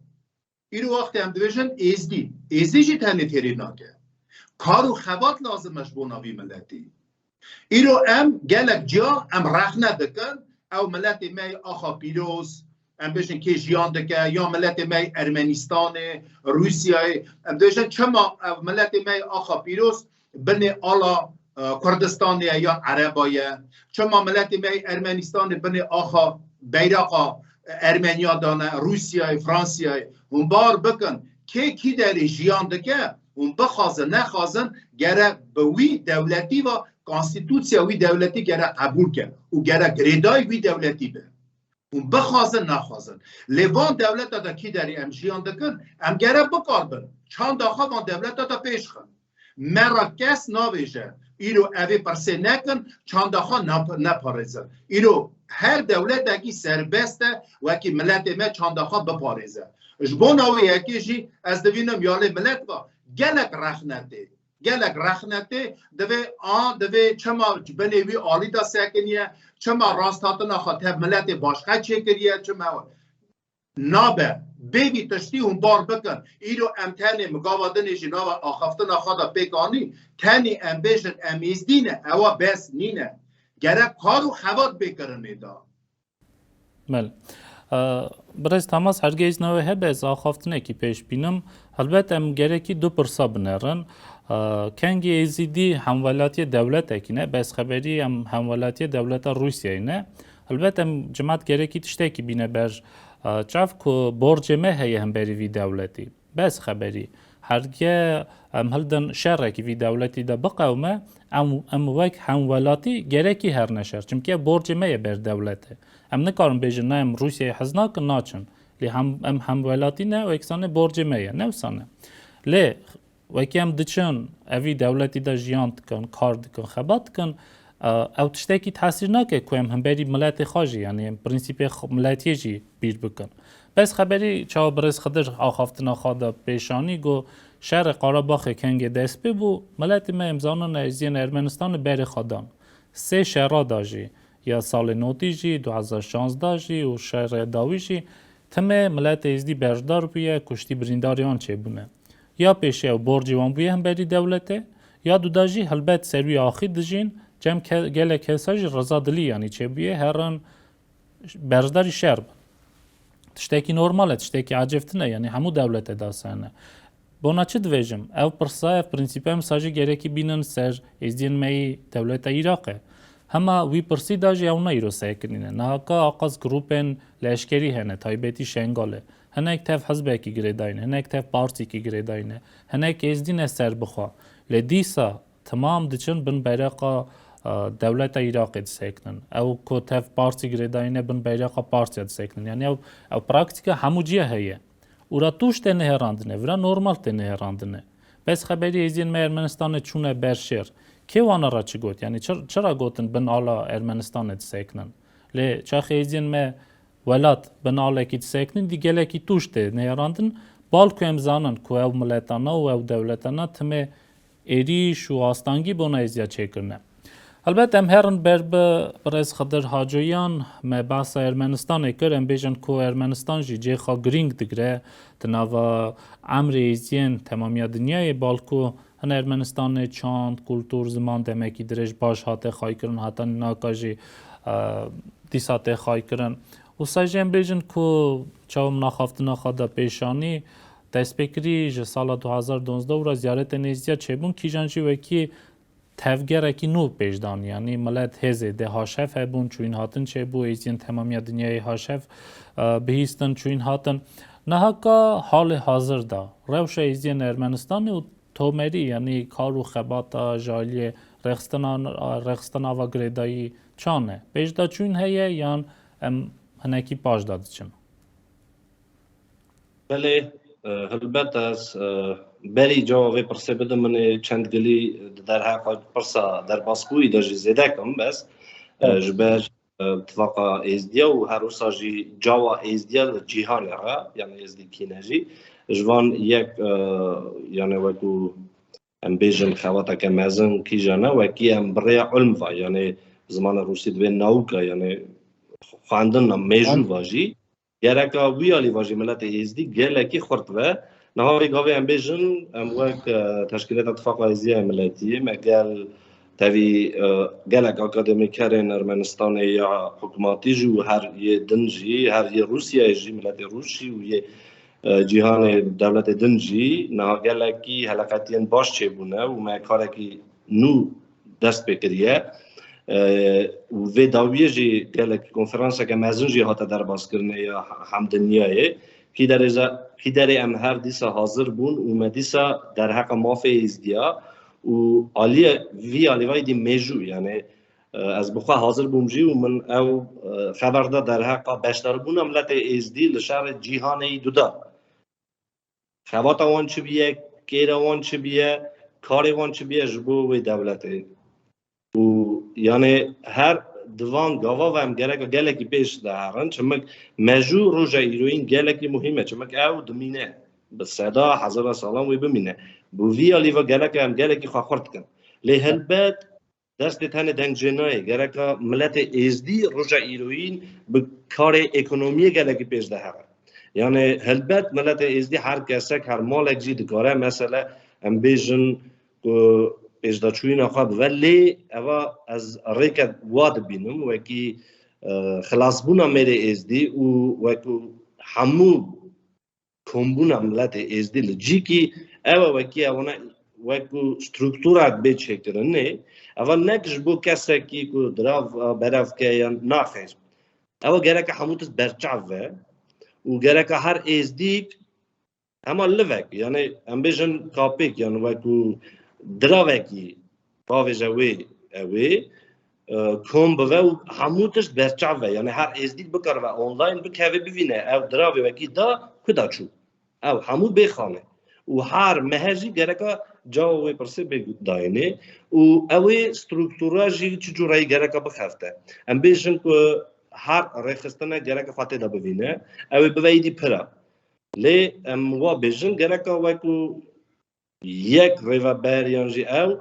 Îro wextê em dibêjin êzdî, êzdî jî tenê têrê nake. Kar û xebat lazim e ji bona vî miletî. Îro em gelek ciya em rexne dikin, ew miletê me yê axa pîroz, em bêjin kê jiyan dike, ya miletê me yê Ermenistanê, Rûsyayê. Em dibêjin çima ev miletê me yê axa pîroz binê ala, e, Kurdistanê ye yan Ereba ye? Çima miletê me yê Ermenistanê binê axa beyraqa Ermeniya dane, Rûsyayê, Fransiyayê? Hûn bar bikin, kê kî derê jiyan dike, hûn bixwazin, nexwazin, gere bi wî dewletî ve konstîtûsiya wî dewletî gere qebûl ke û gere girêdayî wî dewletî be. Hûn bixwazin, naxwazin. Lê van dewleta de kî derê em jiyan dikin, em gere bikarbin. Çanda xwe van dewleta de pêş xin. Me re kes navêje, îro evê pirsê nekin, çanda xwe nap-, neparêzin. Îro her dewletekî serbest e, wekî miletê me çanda xwe biparêze. Ji bona wê yekê jî ez dibînim ya lê milet ve gelek rexne tê. Gelek rexne tê, divê a, divê çima binê wî alî de sekiniye, çima rasthatina xwe tev miletê başqe çêkiriye, çima we? Nabe. Bê vî tiştî hûn bar bikin. Îro em tenê migava dinê jî nava axaftina xwe de pêk anî, tenê em bêjin em êzdî ne, ewa bes nîne. Gerek kar û xebat bê kirinê de. Bel. E, Birêz Tamas, hergê îzna wê hebe, ez axaftinekî pêş bînim. Helbet em gerekî du pirsa binerin. E, kengî Êzîdî hemwelatiyê dewletekî ne, bes xeberî em hemwelatiyê dewleta Rûsyayê ne. Helbet em cimat gerekî tiştekî bîne ber, e, çav ku borcê me heye hemberî vî dewletî. Bes xeberî. Herge em hildin şerekî vî dewletî de biqewime, em, em wek hemwelatî gerekî herne şer. Çimkî ev borcê me ye ber dewletê. Em nikarin bêjin, ne, em Rûsyayê hez nakin, naçin. Lê hem, em hemwelatî ne, wek sane borcê me ye. Ne wisa ne. Lê wekî em diçin, evî dewletî de jiyan dikin, kar dikin, xebat dikin, e, ew tiştekî tesîr nake ku em hemberî miletê xwe jî, yanî em prensîpê xwe, miletiyê jî bîr bikin. Bes xeberî çawa birêz Xidir axaftina xwe de pêşanî, got, şerê Qarabaxê kengê dest pê bû, miletê me, em zanin, êziyên Ermenistanê berê xwe dan. Sê şera da jî, ya salê notî jî, du hezar şazdeh jî û şerê dawî jî, timê miletê êzdî beşdar bûye, kuştî birîndarî wan çêbûne. Ya pêşî ew borcê wan bûye hemberî dewletê, ya duda jî helbet ser wî axî dijîn, cem ke-, gelek kesa jî rizadilî yanî çêbûye, herin berjdarî şer bin. Tiştekî normal e, tiştekî ecêb tune, yanî hemû dewlete de sene. Bona çi dibêjim? Ev pirsa, ev prensîpe em sa jî gerekî bînin ser êzdiyên me yî dewleta Iraqê. Hema wî pirsî da jî ew ne îro sekinîne. Nahaka aqaz grûpên leşkerî hene, taybetî Şengalê. Hinek tev hizbekî girêdayî ne, hinek tev partîkî girêdayî ne, hinek êzdî ne serbixwe. Lê dîsa Timam diçin bin beyreqa, e, dewleta Iraqê disekinin. Ew ku tev partî girêdayî ne bin beyreqa partiya disekinin. Yanî ew, ew praktîka hemû cîya heye. Û ra tûj tê nihêrandine, vira normal tê nihêrandine. Bes xeberî êziyên me Ermenistanê çûne ber şêr. Kê wana ra çi got? Yanî çi, çira gotin bin ala Ermenistanê disekinin? Lê çaxê êziyên me welat bin alekî disekinin, dî gelekî tûj tê nihêrandin. Bal ku em zanin ku ew miletana û ew dewletana timê êrîş û astangî bona êziya çêkirine. Helbet em herin ber bi birêz Xidir Hacoyan, me behsa Ermenistanê kir, em bêjin ku Ermenistan jî cê xwe girîng digire di nava emrê êziyên temamiya dinyayê, balku hin Ermenistanê çand, kultur, ziman demekî dirêj baş hate xaykirin, heta nînaka jî, e, dîsa tê xaykirin. Wisa jî em bêjin ku çawa min axaftina xwe de pêşanî, destpêkirî ji sala du hazar dozde û ra ziyaretên êziya çêbûn, kîjan jî wekî tevgerekî nû pêş dan. Yanî milet hêzê D H F hebûn, çûyîn hatin çêbû, êziyên temamiya dinyayê H F, e, bihîstin, çûyîn hatin. Nihaka halê hazir de rewşa êziyên Ermenistanê û tomerî, yanî kar û xebata ji aliyê rêxistina, rêxistina va girêdayî çan e? Pêşdaçûn heye yan em hinekî paş de diçin? Belê, e, helbet ez, e, berî cewabê pirsê bidim, min ê çend gilî di derheqa pirsa derbasbûyî de jî zêde kim, bes, e, Evet. ji ber, e, tifaqa Êzdiya û her wisa jî cawa Êzdiya li cîhanê re, yani Êzdî kî ne jî, ji van yek, e, yani wekû em bêjin xebateke mezin kîjan e, wekî em bi rêya ilm ve, yani zimanê rûsî dibê nauka, yani xwendina mêjû ve jî, gereka wî alî ve jî miletê Êzdî gelekî xurt ve. Niha vê gavê em bêjin, em wek, e, Teşkîlata Tifaqa Êzdiya Miletî, me gel Tevî e, gelek akademîkerên Ermenistanê ya hikûmetî jî û her yê din jî, her yê Rûsyayê jî, miletê Rûs jî û yê e, cîhanê dewletê din jî niha gelekî heleqetiyên baş çêbûne û me karekî nû dest pê kiriye. E, û vê dawiyê jî gelek konferanseke mezin jî hate derbazkirinê ya hemdinyayê. Kî derê, kî derê em her dîsa hazir bûn û me dîsa derheqa mafê Êzdiya û aliyê vî alî vay dî mêjû, yani e, ez bi xwe hazir bûm jî û min ew e, xeber da derheqa beşdarbûna miletê Êzdî li şerê cîhanê yî duda. Xebata wan çi biye, kêra wan çi biye, karê wan çi biye ji bo wê dewletê. Û yani her di van gava ve em gereka gelekî pêş de herin. Çimik mejû roja îroyîn gelekî muhîm e. Çimik ew dimîne. Bi seda, hezara salan wê bimîne. Bi vî alî ve gereka em gelekî xwe xurt dikin. Lê helbet destê tenê deng jê nayê. Gereka miletê Êzdî roja îroyîn bi karê ekonomiyê gelekî pêş de here. Yani helbet miletê Êzdî her kesek, her malek jî dikare, mesele em bêjin ku pêşdaçûyîna xwe bibe. Lê eva ez rêke wa dibînim wekî e, xilasbûna mêrê Êzdî û wekî hemû kombûna miletê Êzdî li cîkî ew e wekî ewana wekî strukturak bê çêkirinê. Eva nek ji bo kesekî ku dirav e, berev ke yan naxêr. Ewa gereke hemû tişt berçav ve û gereke her Êzdîk hema livek, yani em bêjin kapêk, yani wekî diravekî bavêje wê, e, wê e, kom bive û hemû tişt berçav ve. Yani her Êzdîk bikaribe online bikeve bivîne ew diravê wekî da ku da çû. Ew hemû bê xane. Û her mehe jî gereka cewab wê pirsê bê dayînê û ew ê struktura jî çi cûreyî gereka bixefte. Em bêjin ku her rêxistine gereka xwe tê de bivîne. Ew ê bive êdî pira. Lê em wa bêjin gereka wekî yek rêveber yan jî ew,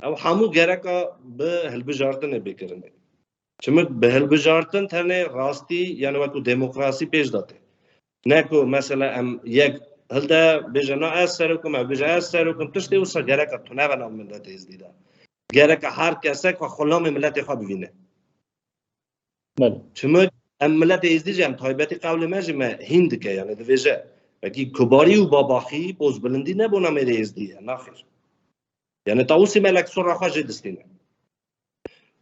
ew hemû gereka bi hilbijartinê bê kirinê. Çimik bi hilbijartin tenê rastî, yani wekî demokrasî pêş de tê. Ne ku mesela em yek hilde bêje na ez serok im, ew bêje ez serok im, tiştê wisa gereka tune ve nav miletê Êzdî de. Gereka her kesek xwe xulamê miletê xwe bivîne. Belê. Çimik em miletê Êzdî jî em taybetî qewlê me jî me hîn dike, yani divêje. Wekî kubarî û babaxî, pozbilindî nebûna mêrê Êzdî ye, naxêr. Yani Tawusî Melek sora xwe jê distîne.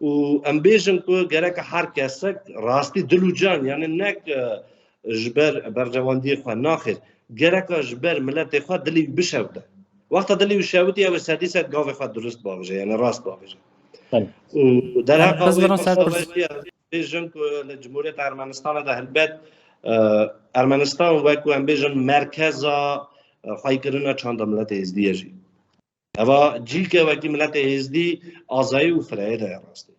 Û em bêjin ku gereke her kesek rastî dil û can, yani nek e, ji ber bercewendiyê xwe, naxêr. Gereka ji ber miletê xwe dilî wî bişewite. Wexta dilî wî şewitî, ew ê sedî sed gavê xwe durist bavêje, yani rast bavêje. Belê. Û derheqa wê pirsa vekî ez bêjim ku li Cumhuriyeta Ermenistanê de helbet e, Ermenistan wekî em bêjin merkeza e, xweyîkirina çanda miletê Êzdî ye jî. Eva cîke wekî miletê Êzdî azayî û fireyê de ye rastî.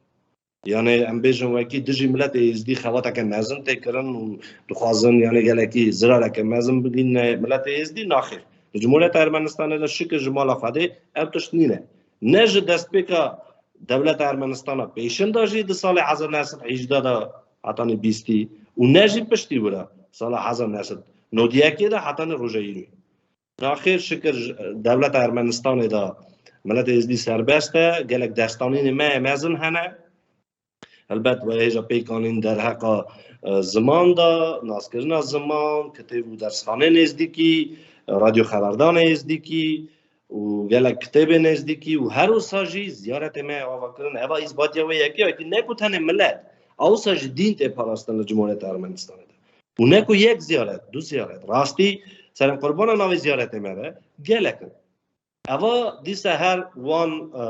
Yani em bêjin wekî dijî miletê Êzdî xebateke mezin tê kirin û dixwazin yani gelekî zirareke mezin bigîne miletê Êzdî, naxêr. Li Cumhuriyeta Ermenistanê de şikir ji mala Xwedê ev tişt nîne. Ne ji destpêka dewleta Ermenistana pêşin de jî di salê hezar neh sed hejda de hetanî bîstî û ne jî piştî wira sala hezar neh sed nodî yekê de hetanî roja îro. Naxêr şikir ji dewleta Ermenistanê de miletê Êzdî serbest e, gelek destanînê me yê mezin hene. Helbet we hêja pêk anîn derheqa e, ziman de, naskirina ziman, kitêb û dersxaneyên êzdîkî, radyo xeberdanê êzdîkî û gelek kitêbên êzdîkî û her wisa jî ziyaretê me ava kirin. Eva îsbatiya wê yekê ye, wekî ne ku tenê milet, a wisa jî dîn tê parastin li Cumhuriyeta Ermenistanê de. Û ne ku yek ziyaret, du ziyaret. Rastî serên qurbana navê ziyaretê me be, gelek in. Eva dîsa her wan e,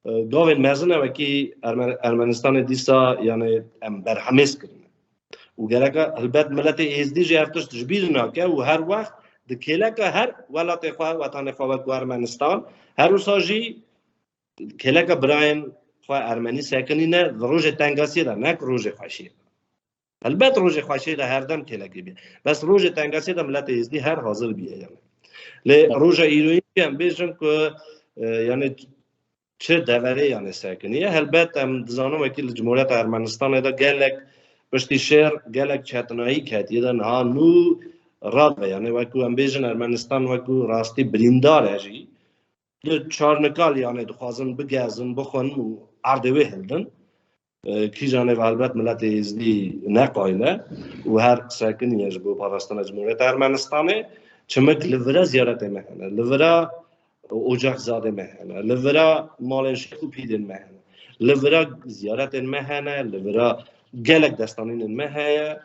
e, gavên mezin e wekî Ermen- Ermenistanê dîsa yani em berhemêz kirine. Û gereka helbet miletê Êzdî jî ev tişt ji bîr nake û her wext di kêleka her welatê xwe, wetanê xwe wek ku Ermenistan, her wisa jî kêleka birayên xwe Ermenî sekinîne di rojê tengasiyê de, nek rojê xweşiyê de. Helbet rojê xweşiyê de her dem kêlekê bî. Bes rojê tengasiyê de miletê Êzdî her hazir bîye yani. Lê Evet. roja îroyîn jî em bêjin ku e, yani çi deverê yani sekiniye. Helbet em dizanin wekî li Cumhuriyeta Ermenistanê de gelek piştî şer, gelek çetinayî ketiye de niha nû radibe. Yani wekî em bêjin Ermenistan wekî rastî birîndar e jî. di çarnikal, yani dixwazin bigezin, bixwin û erdê wê hildin. E, kîjanê ve helbet miletê Êzdî ne qayil e û her qiseyekî ye ji bo parastina Cumhuriyeta Ermenistanê. Çimik li vira ziyaretê me hene, li vira ocaxzadê me hene, li vira malên şêx û pîrên me hene, li vira ziyaretên me hene, li vira gelek destanînên me heye.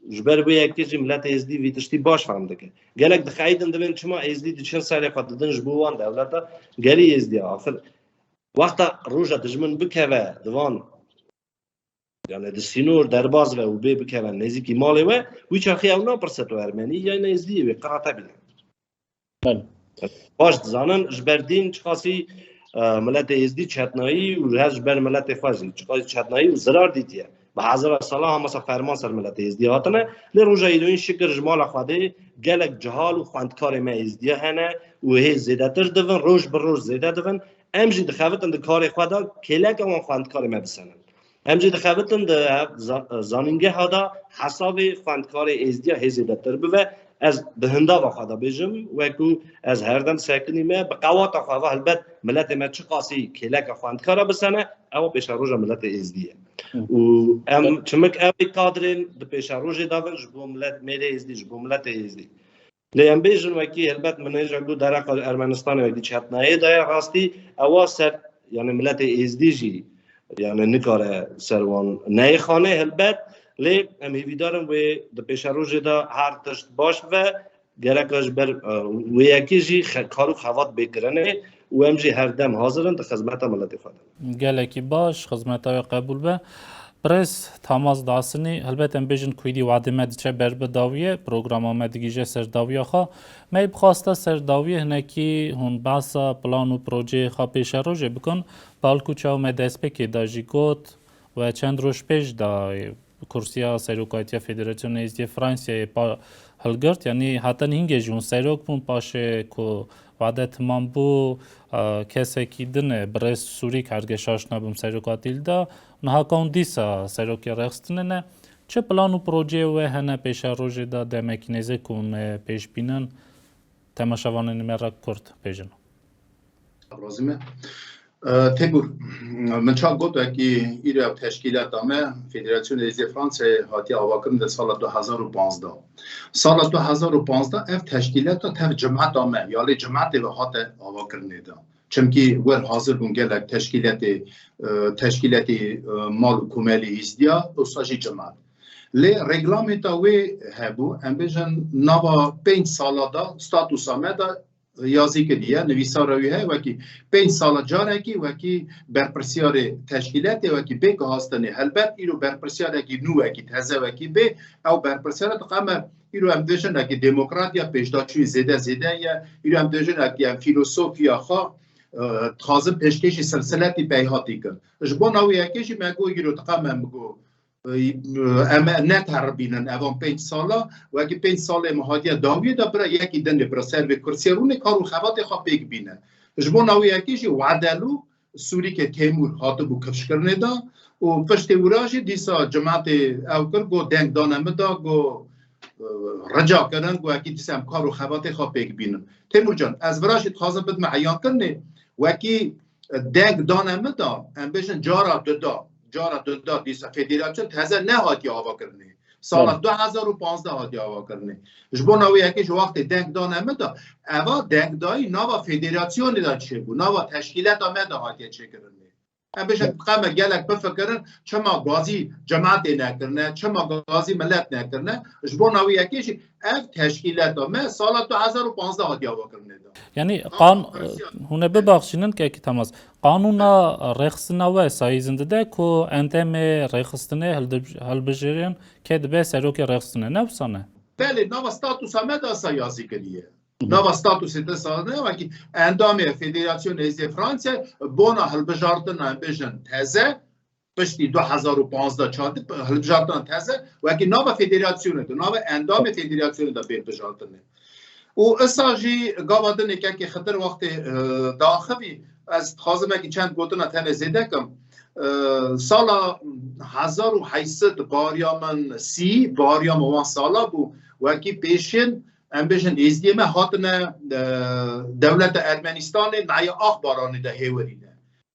Ji ber wê yekê jî miletê Êzdî vî tiştî baş fehm dike. Gelek dixeyidin, dibên çima Êzdî diçin serê xwe didin ji bo wan dewleta. Gelî Êzdiya axir wexta roja dijmin bikeve di van, yani di sînor derbas ve û bê bikeve nêzîkî malê we, wî çaxê ew napirse tu Ermenî yê, yan Êzdî yê, wê qirate bîne. Belê. Baş dizanin ji ber dîn çiqasî, e, miletê Êzdî çetnayî û her ji ber miletê xwe jî çiqasî çetnayî û zirar dîtiye. Bi hezara sala hamasa ferman ser miletê Êzdî hatine. Lê roja îroyîn şikir ji mala Xwedê gelek cihal û xwendkarê me Êzdiya hene û hê zêdetir dibin, roj bi roj zêde dibin. Em jî dixebitin di karê xwe de kêleke wan xwendkarê me bisenin. Em jî dixebitin di za-, zanîngeha de hesabê xwendkarê Êzdiya hê zêdetir bibe. Ez di hindava xwe de bêjim, wekû ez herdem sekinî me, bi qewata xwe ve helbet miletê me çiqasî kêleke xwendkara bisene, ew pêşeroja miletê Êzdî ye. Hı. Û em çimik ew ê kadrên di pêşerojê de bin ji bo milet, mêrê Êzdî, ji bo miletê Êzdî. Lê em bêjin wekî helbet min hêja got dereqa Ermenistanê wekî çetnayê daye rastî ewa ser, yani miletê Êzdî jî yani nikare ser wan neyê xanê helbet. Lê em hêvîdar in wê di pêşerojê de her tişt baş be, gereka ji ber, e, wê yekê jî xe-, kar û xebat bê kirinê û em jî her dem hazir in di xizmeta miletê xwe de. Gelekî baş, xizmeta wê qebûl be. Birêz Tamaz Dasinî, helbet em bêjin ku îdî wadê me diçe ber bi dawiyê, programa me digihîje ser dawiya xwe. Me yê bixwasta ser dawiyê hinekî hûn behsa plan û projeyê xwe pêşerojê bikin, balkû çawa me destpêkê de jî got, we çend roj pêş de kursîya serokatiya Federasyona Êzdiyê Fransayê pa-, hilgirt, yanî heta nihîngê jî hûn serok bûn, paşê ku wade temam bû, e, kesekî din e, birêz Sûrî karge şaş nebûm serokatî li da, niha ka hûn dîsa serokê rêxistinê ne. Çi plan û projeyê we hene pêşerojê de demekî nêzîk hûn, e, pêş bînin? Temaşevanên me re kurt bêjin. Razî me. E, Temur, min çawa got wekî îro ev teşkîlata me, Federasyona Êzdiyê Fransayê hatiye avakirin di sala du hezar û panzdeh. Sala du hezar û panzdeh ev teşkîlata tev cemata me, ya lê cematê ve hate avakirinê de. Çimkî wer hazir bûn gelek teşkîletê, e, teşkîletê, e, mal û komelî Êzdiya, wisa jî cemat. Lê reglamenta wê hebû, em bêjin nava pênc sala de statusa me de yazî kiriye, nivîsara wî heye, wekî pênc sala carekî wekî berpirsiyarê teşkîletê, wekî bê guhastinê. Helbet îro berpirsiyarek nû wekî teze wekî bê, ew berpirsiyara diqeme îro em dibêjin wekî demokratiya pêşdaçûyî zêde zêde ye, îro em dibêjin wekî em fîlosofiya xwe, e, dixwazin pêşkêşî silsiletî peyhatî kin. Ji bona wê yekê jî me got îro diqeme em got, e, em neteribînin evan pênc sala, wekî pênc salê me hatiye dawiyê de bira yekî dinê bira ser vê kursiyê rûnê kar û xebatê xwe pêk bîne. Ji bona wê yekê jî Wadelû Sûrîkê Têmûr hatibû kifşkirinê de û piştê wira jî dîsa cimetê ew kir, got deng dane min de, got, e, rica kirin, got wekî dîsa em kar û xebatê xwe pêk bînin. Têmûrcan, ez vira jî dixwazim bidime eyankirinê, wekî deng dane min de, em bêjin cara duda, cara duda dîsa federasyon teze nehatiye avakirinê. Sala Belê. du hezar û panzdeh hatiye avakirinê. Ji bona wê yekê ji wextê deng dane min de, eva dengdayî nava federasyonê de çêbû, nava teşkîleta me de hatiye çêkirinê. Em bêjin, qe me gelek bifikirin, çima gazî cemaetê nekirine, çima gazî milet nekirine. Ji bona wê yekê jî ev teşkîleta me sala du hezar û panzdeh hatiye avakirinê de. Yanî Ama qan-, hûn ê bibaxşînin kekî Temaz. Qanûna rêxistina we sayîzin dide ku endamê rêxistinê hildib-, hilbijêrin kê dibe serokê rêxistinê. Ne wisa ne? Belê, nava statusa me de sa yazî kiriye. Hı hı. Nava statusê de sa ne, wekî endamê Federasyonê Êzdiyê Fransayê bona hilbijartina, em bêjin, teze, piştî du hezar û panzdeh çar hilbijartina teze, wekî nava federasyonê de, nava endamê federasyonê de bê hilbijartinê. Û isa jî gava dinê kekê Xidir wextê, e, diaxivî, ez dixwazim wekî çend gotina tenê zêde kim. E, sala hezar û heyt sed bariya min sî, bariya min wan sala bû, wekî pêşên em bêjin, êzdiyê me hatine, e, dewleta Ermenistanê, naya Axbaranê de hêwerî ne.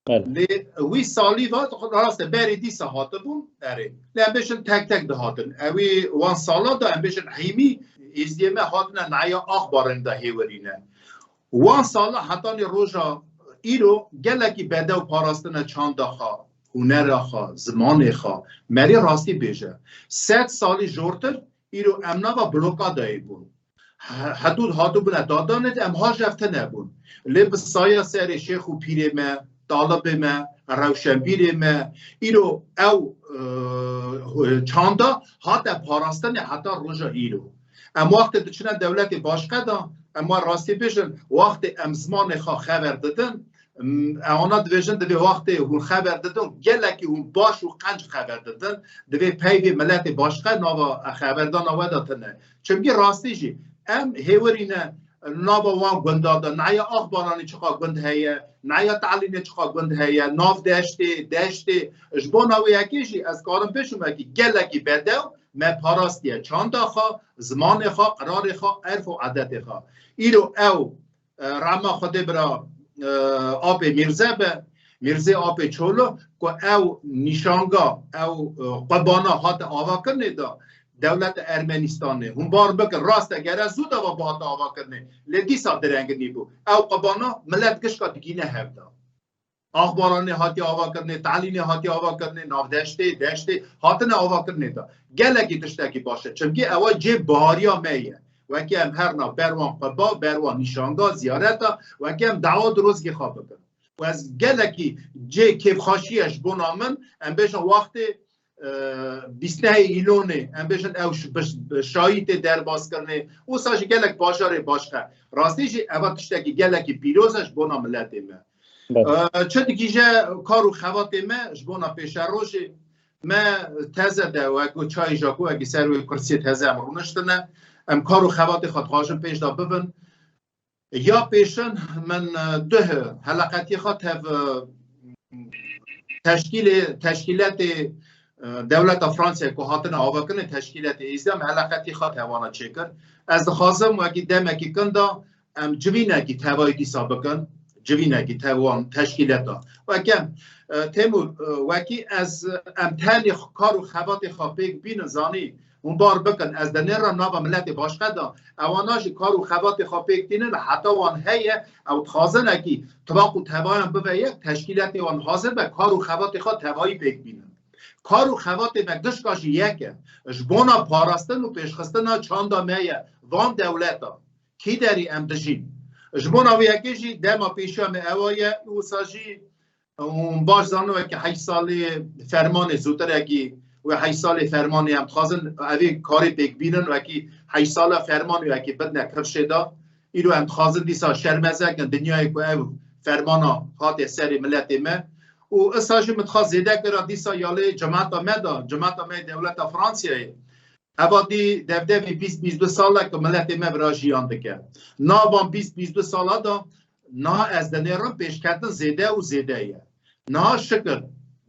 Lê wî salî va rast e, berê dîsa hatibûn, erê. Lê em bêjin tek tek dihatin. Ewî wan sala de em bêjin hîmî êzdiyê me hatine naya Axbaranê de hêwerî ne. Wan sala hetanî roja îro gelekî bedew parastine çanda xwe, hunera xwe, zimanê xwe. Merî rastî bêje. Sed salî jortir îro em nava blokadayê bûn. He-, hedûd hatibûne dadanê de em hajev tine bûn. Lê bi saya serê şêx û pîrê me, talibê me, rewşenbîrê me, îro ew, e, çanda hate parastinê heta roja îro. Em wextê diçine dewletê başqe de, em wa rastî bêjin, wextê em zimanê xwe xeber didin, m, ewana dibêjin, divê wextê hûn xeber didin, gelekî hûn baş û qenc xeber didin, divê peyvê miletê başqe nava xeberdana we de tine. Çimkî rastî jî em hêwerî ne nava wan gunda de, naya Axbaranê çiqa gund heye, naya Talînê çiqa gund heye, nav deştê, deştê, ji bona wê yekê jî ez karim pêşû me kî gelekî bedew me parastiye çanda xwe, zimanê xwe, qirarê xwe, erf û edetê xwe. Îro ew, e, rehma Xwedê bira, e, apê Mîrze be, Mîrzê apê Çolo, ku ew nîşanga, ew, e, qebana hate avakirinê de dewleta Ermenistanê. Hûn bar bikin, rast e, gere zû de ve bihate avakirinê, lê dîsa direngî nîbû. Ew qebana milet gişka digîne hev de. Axbaranê hatiye avakirinê, Talînê hatiye avakirinê, navdeştê, deştê hatine avakirinê de. Gelekî tiştekî baş e. Çimkî ewa cê bahariya me ye. Wekî em herna ber wan qeba, ber wan nîşanga, ziyareta, wekî em dawa dirozgê xwe bikin. Û ez gelekî cê kêfxweşî ye ji bona min, em bêjin wextê, e, bîst nehê Îlonê, em bêjin ew ş-, bi ş-, bi şahî tê derbas kirinê. Wisa jî gelek bajarê başqe. Rastî jî eva tiştekî gelekî pîroz e ji bona miletê me. E, çi digihîje kar û xebatê me ji bona pêşerojê me teze de wek çayê Jakovekî ser wê kursiyê teze em rûniştine. Em kar û xebatê xwe dixwajin pêş de bibin. Ya pêşin min, e, duh heleqetiyê xwe tev, e, teşkîlê, teşkîletê, e, dewleta Fransayê ku hatine avakirinê teşkîletê êzdiya me heleqetiyê xwe tev wana çêkir. Ez dixwazim wekî demekî kin de em civînekî tevayî dîsa bikin, civînekî tev wan teşkîleta. Weke, e, Têmûr, e, wekî ez, em tenê kar û xebatê xwe pêk bînin, zanî, hûn bar bikin, ez dinêrim nava miletê başqe de, ewana jî kar û xebatê xwe pêk tînin, heta wan heye, ew dixwazin ekî tibaq û tevayan bibe yek, teşkîletê wan hazir be, kar û xebatê xwe tevayî pêk bînin. Kar û xebatê me gişka jî yek e. Ji bona parastin û pêşxistina çanda me ye, van dewleta. Kî derî em dijîn? Ji bona wê yekê jî dema pêşiya me ewa ye, wisa jî Hûn baş zanin wekî heşt salê fermanê zûtirekî, wê heşt salê fermanê em dixwazin evê karê pêk bînin, wekî heşt sala fermanê wekî bidine kifşê de. Îro em dixwazin dîsa şermeze kin dinyayê ku ev fermana hate serê miletê me. Û isa jî min dixwaz zêde kira dîsa ya lê cemata me de, cemata me yê dewleta Fransiyayê. Eva dî devdevê bîst bîst du sal e ku miletê me vira jiyan dike. Nav van bîst bîst du sala de niha ez dinêrim pêşketin zêde û zêde ye. Niha şikir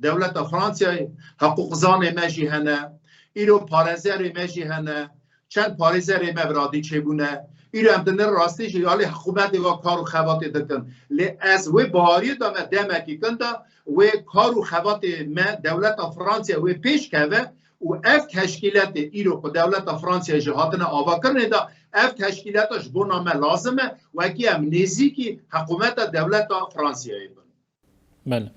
dewleta Fransayê hiqûqzanê me jî hene, îro parêzerê me jî hene, çend parêzerê me vira dî çêbûne. Îro em dinêrin rastî jî alî hikûmetê ve kar û xebatê dikin. Lê ez wê bahariyê de me demekî kin de wê kar û xebatê me dewleta Fransayê wê pêş keve, û ev teşkîletê îro ku dewleta Fransayê jî hatine avakirinê de, ev teşkîleta ji bona me lazim e, wekî em nêzîkî hikûmeta dewleta Fransayê bin. Belê.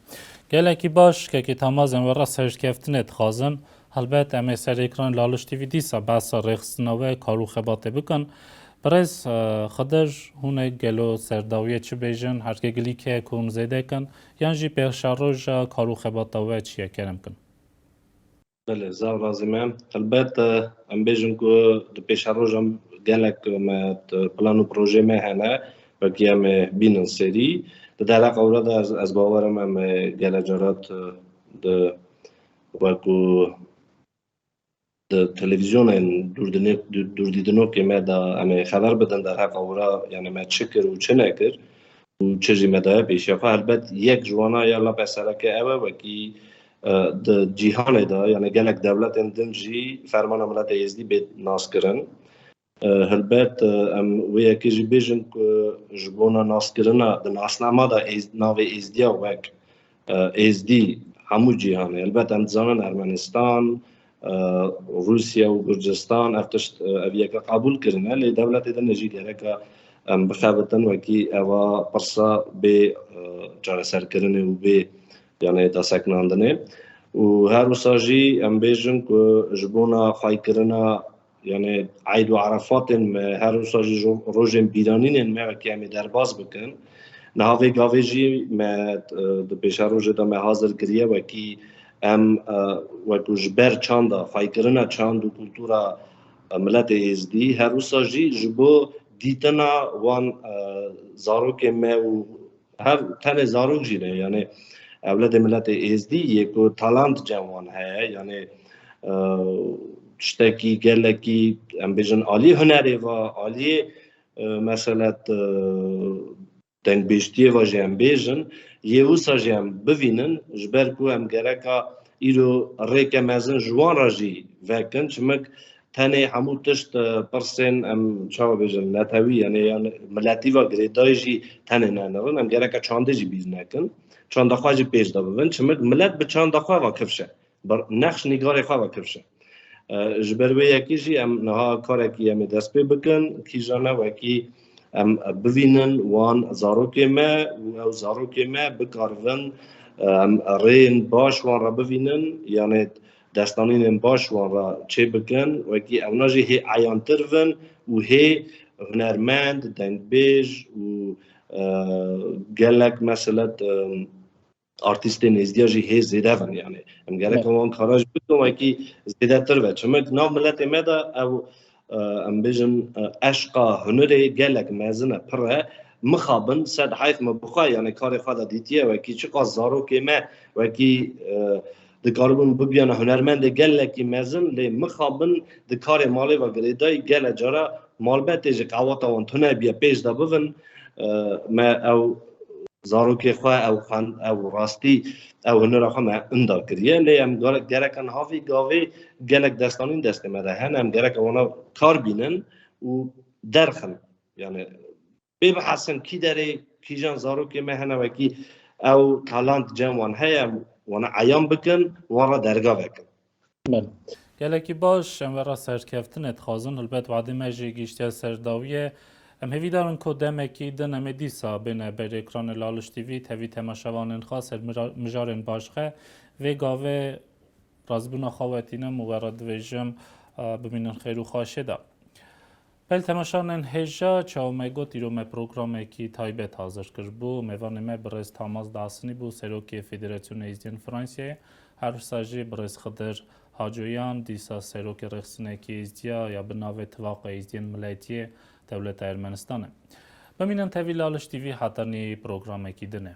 Gelekî baş, kekê Tamaz, em we re serşkeftinê dixwazin. Helbet em ê ser ekran Laliş T V dîsa behsa rêxistina we, kar û xebatê bikin. Birêz, e, Xidir, hûn ê gelo serdawiyê çi bêjin, herkê gilî kê ku hûn zêde kin, yan jî pêşeroja kar û xebata we çi ye, kerem kin? Belê, zaf razî me. Helbet, e, em bêjin ku di pêşeroja gelek me, e, plan û projê me hene, wekî em ê bînin serî. Di dereqa wira de ez, ez bawer im em ê gelek carat, e, di wekû di televîzyonên dûrdine-, dû-, dûrdîdinokê me de em ê xeber bidin derheqa wira, yani me çi kir û çi nekir. û çi jî me daye pêşiya xwe. Helbet yek ji wana ya lape sereke ew e, wekî, e, di cîhanê de, yani gelek dewletên din jî fermana mileta Êzdî bê naskirin. E, helbet, e, em wê yekê jî bêjin ku ji bona naskirina di nasnama de êz-, navê Êzdiya wek, e, Êzdî hemû cîhanê. Helbet em dizanin Ermenistan, e, Rûsya û Gurcistan ev tişt, e, ev yeke qebûl kirine, lê dewletê din jî gereka em bixebitin wekî eva pirsa bê, e, çareserkirinê û bê, yanê, daseknandinê. Û her wisa jî em bêjin ku ji bona xweykirina, yanê, Eyd û Erefatên me, her wisa jî jo-, rojên bîranînên me wekî em ê derbas bikin. Niha vê gavê jî me, e, di pêşerojê de me hazir kiriye wekî em, e, wekû ji ber çanda, xweykirina çand û kultura, e, miletê Êzdî, her wisa jî ji bo dîtina wan, e, zarokên me û her tenê zarok jî ne, yanê ewledê miletê Êzdî yê ku talant cem wan heye, yanê, e, tiştekî gelekî, em bêjin, aliyê hunerê va, aliyê, e, meselet, e, dengbêjtiyê va jî em bêjin, yê wisa jî em bivînin, ji ber ku em gereka îro rêke mezin ji wan re jî vekin, çimik tenê hemû tişt, e, pirsên, em çawa bêjin, netewî, yanê, yan miletî va girêdayî jî tenê nenirin. Em gereka çandê jî bîr nekin. Çanda xwe jî pêş de bibin. Çimik milet bi çanda xwe va kifş e. Bi nexş nîgarê xwe va kifş e. E, ji ber wê yekê jî em niha karekî em ê dest pê bikin. Kîjan e wekî em bivînin wan zarokê me û ew zarokê me bikaribin, e, em rêyên baş wan re bivînin, yanê destanînên baş wan re çêbikin, wekî ewna jî hê eyantir bin û hê hunermend, dengbêj û, e, gelek meselet, e, artîstên Êzdiya jî hê zêde bin. Yanî em gerek Evet. wan kara jî bikin wekî zêdetir be. Çimik nav miletê me de ew, e, em bêjin, e, eşqa hunerê gelek mezin e, pir e. Mixabin sed heyf me bixwe, yanî karê xwe de dîtiye wekî çiqas zarokê me wekî, e, dikaribûn bibiyana hunermendê gelekî mezin, lê mixabin di karê malê ve girêdayî gele cara malbetê ji qewata wan tune biye pêş de bibin, e, me ew zarokê xwe, ew xwend, ew rastî, ew hunera xwe me inda kiriye. Lê em gere-, gereka niha vî gavê gelek destanîn destê me de hene, em gereka wana kar bînin û derxin. Yani pê bihesin kî derê, kîjan zarokê me hene wekî ew talant cem wan heye, em wana eyan bikin, wan re derga vekin. Belê. Gelekî baş, em we re serkeftinê dixwazin. Hilbet wadê me jî gihîştiye ser dawiyê. Em hêvîdar in ku demekî din em ê dîsa bêne ber ekranê Laliş T V, tevî temaşevanên xwe ser mira-, mijarên başxe. Vê gavê razîbûna xwe wetînim û we re dibêjim, e, bimînin xêr û xweşê de. Pel temaşanên hêja, çawa me got, îro me programekî taybet hazir kiribû. Mêvanê me birêz Tamaz Dasinî bû, serokê Federasyona Êzdiyên Fransayê. Her wisa jî birêz Xidir Hacoyan, dîsa serokê rêxistinekî Êzdiya ya bi navê Tifaqa Êzdiyên Miletiyê dewleta Ermenistanê. Bimînin tevî Laliş T V hetanî programekî dinê.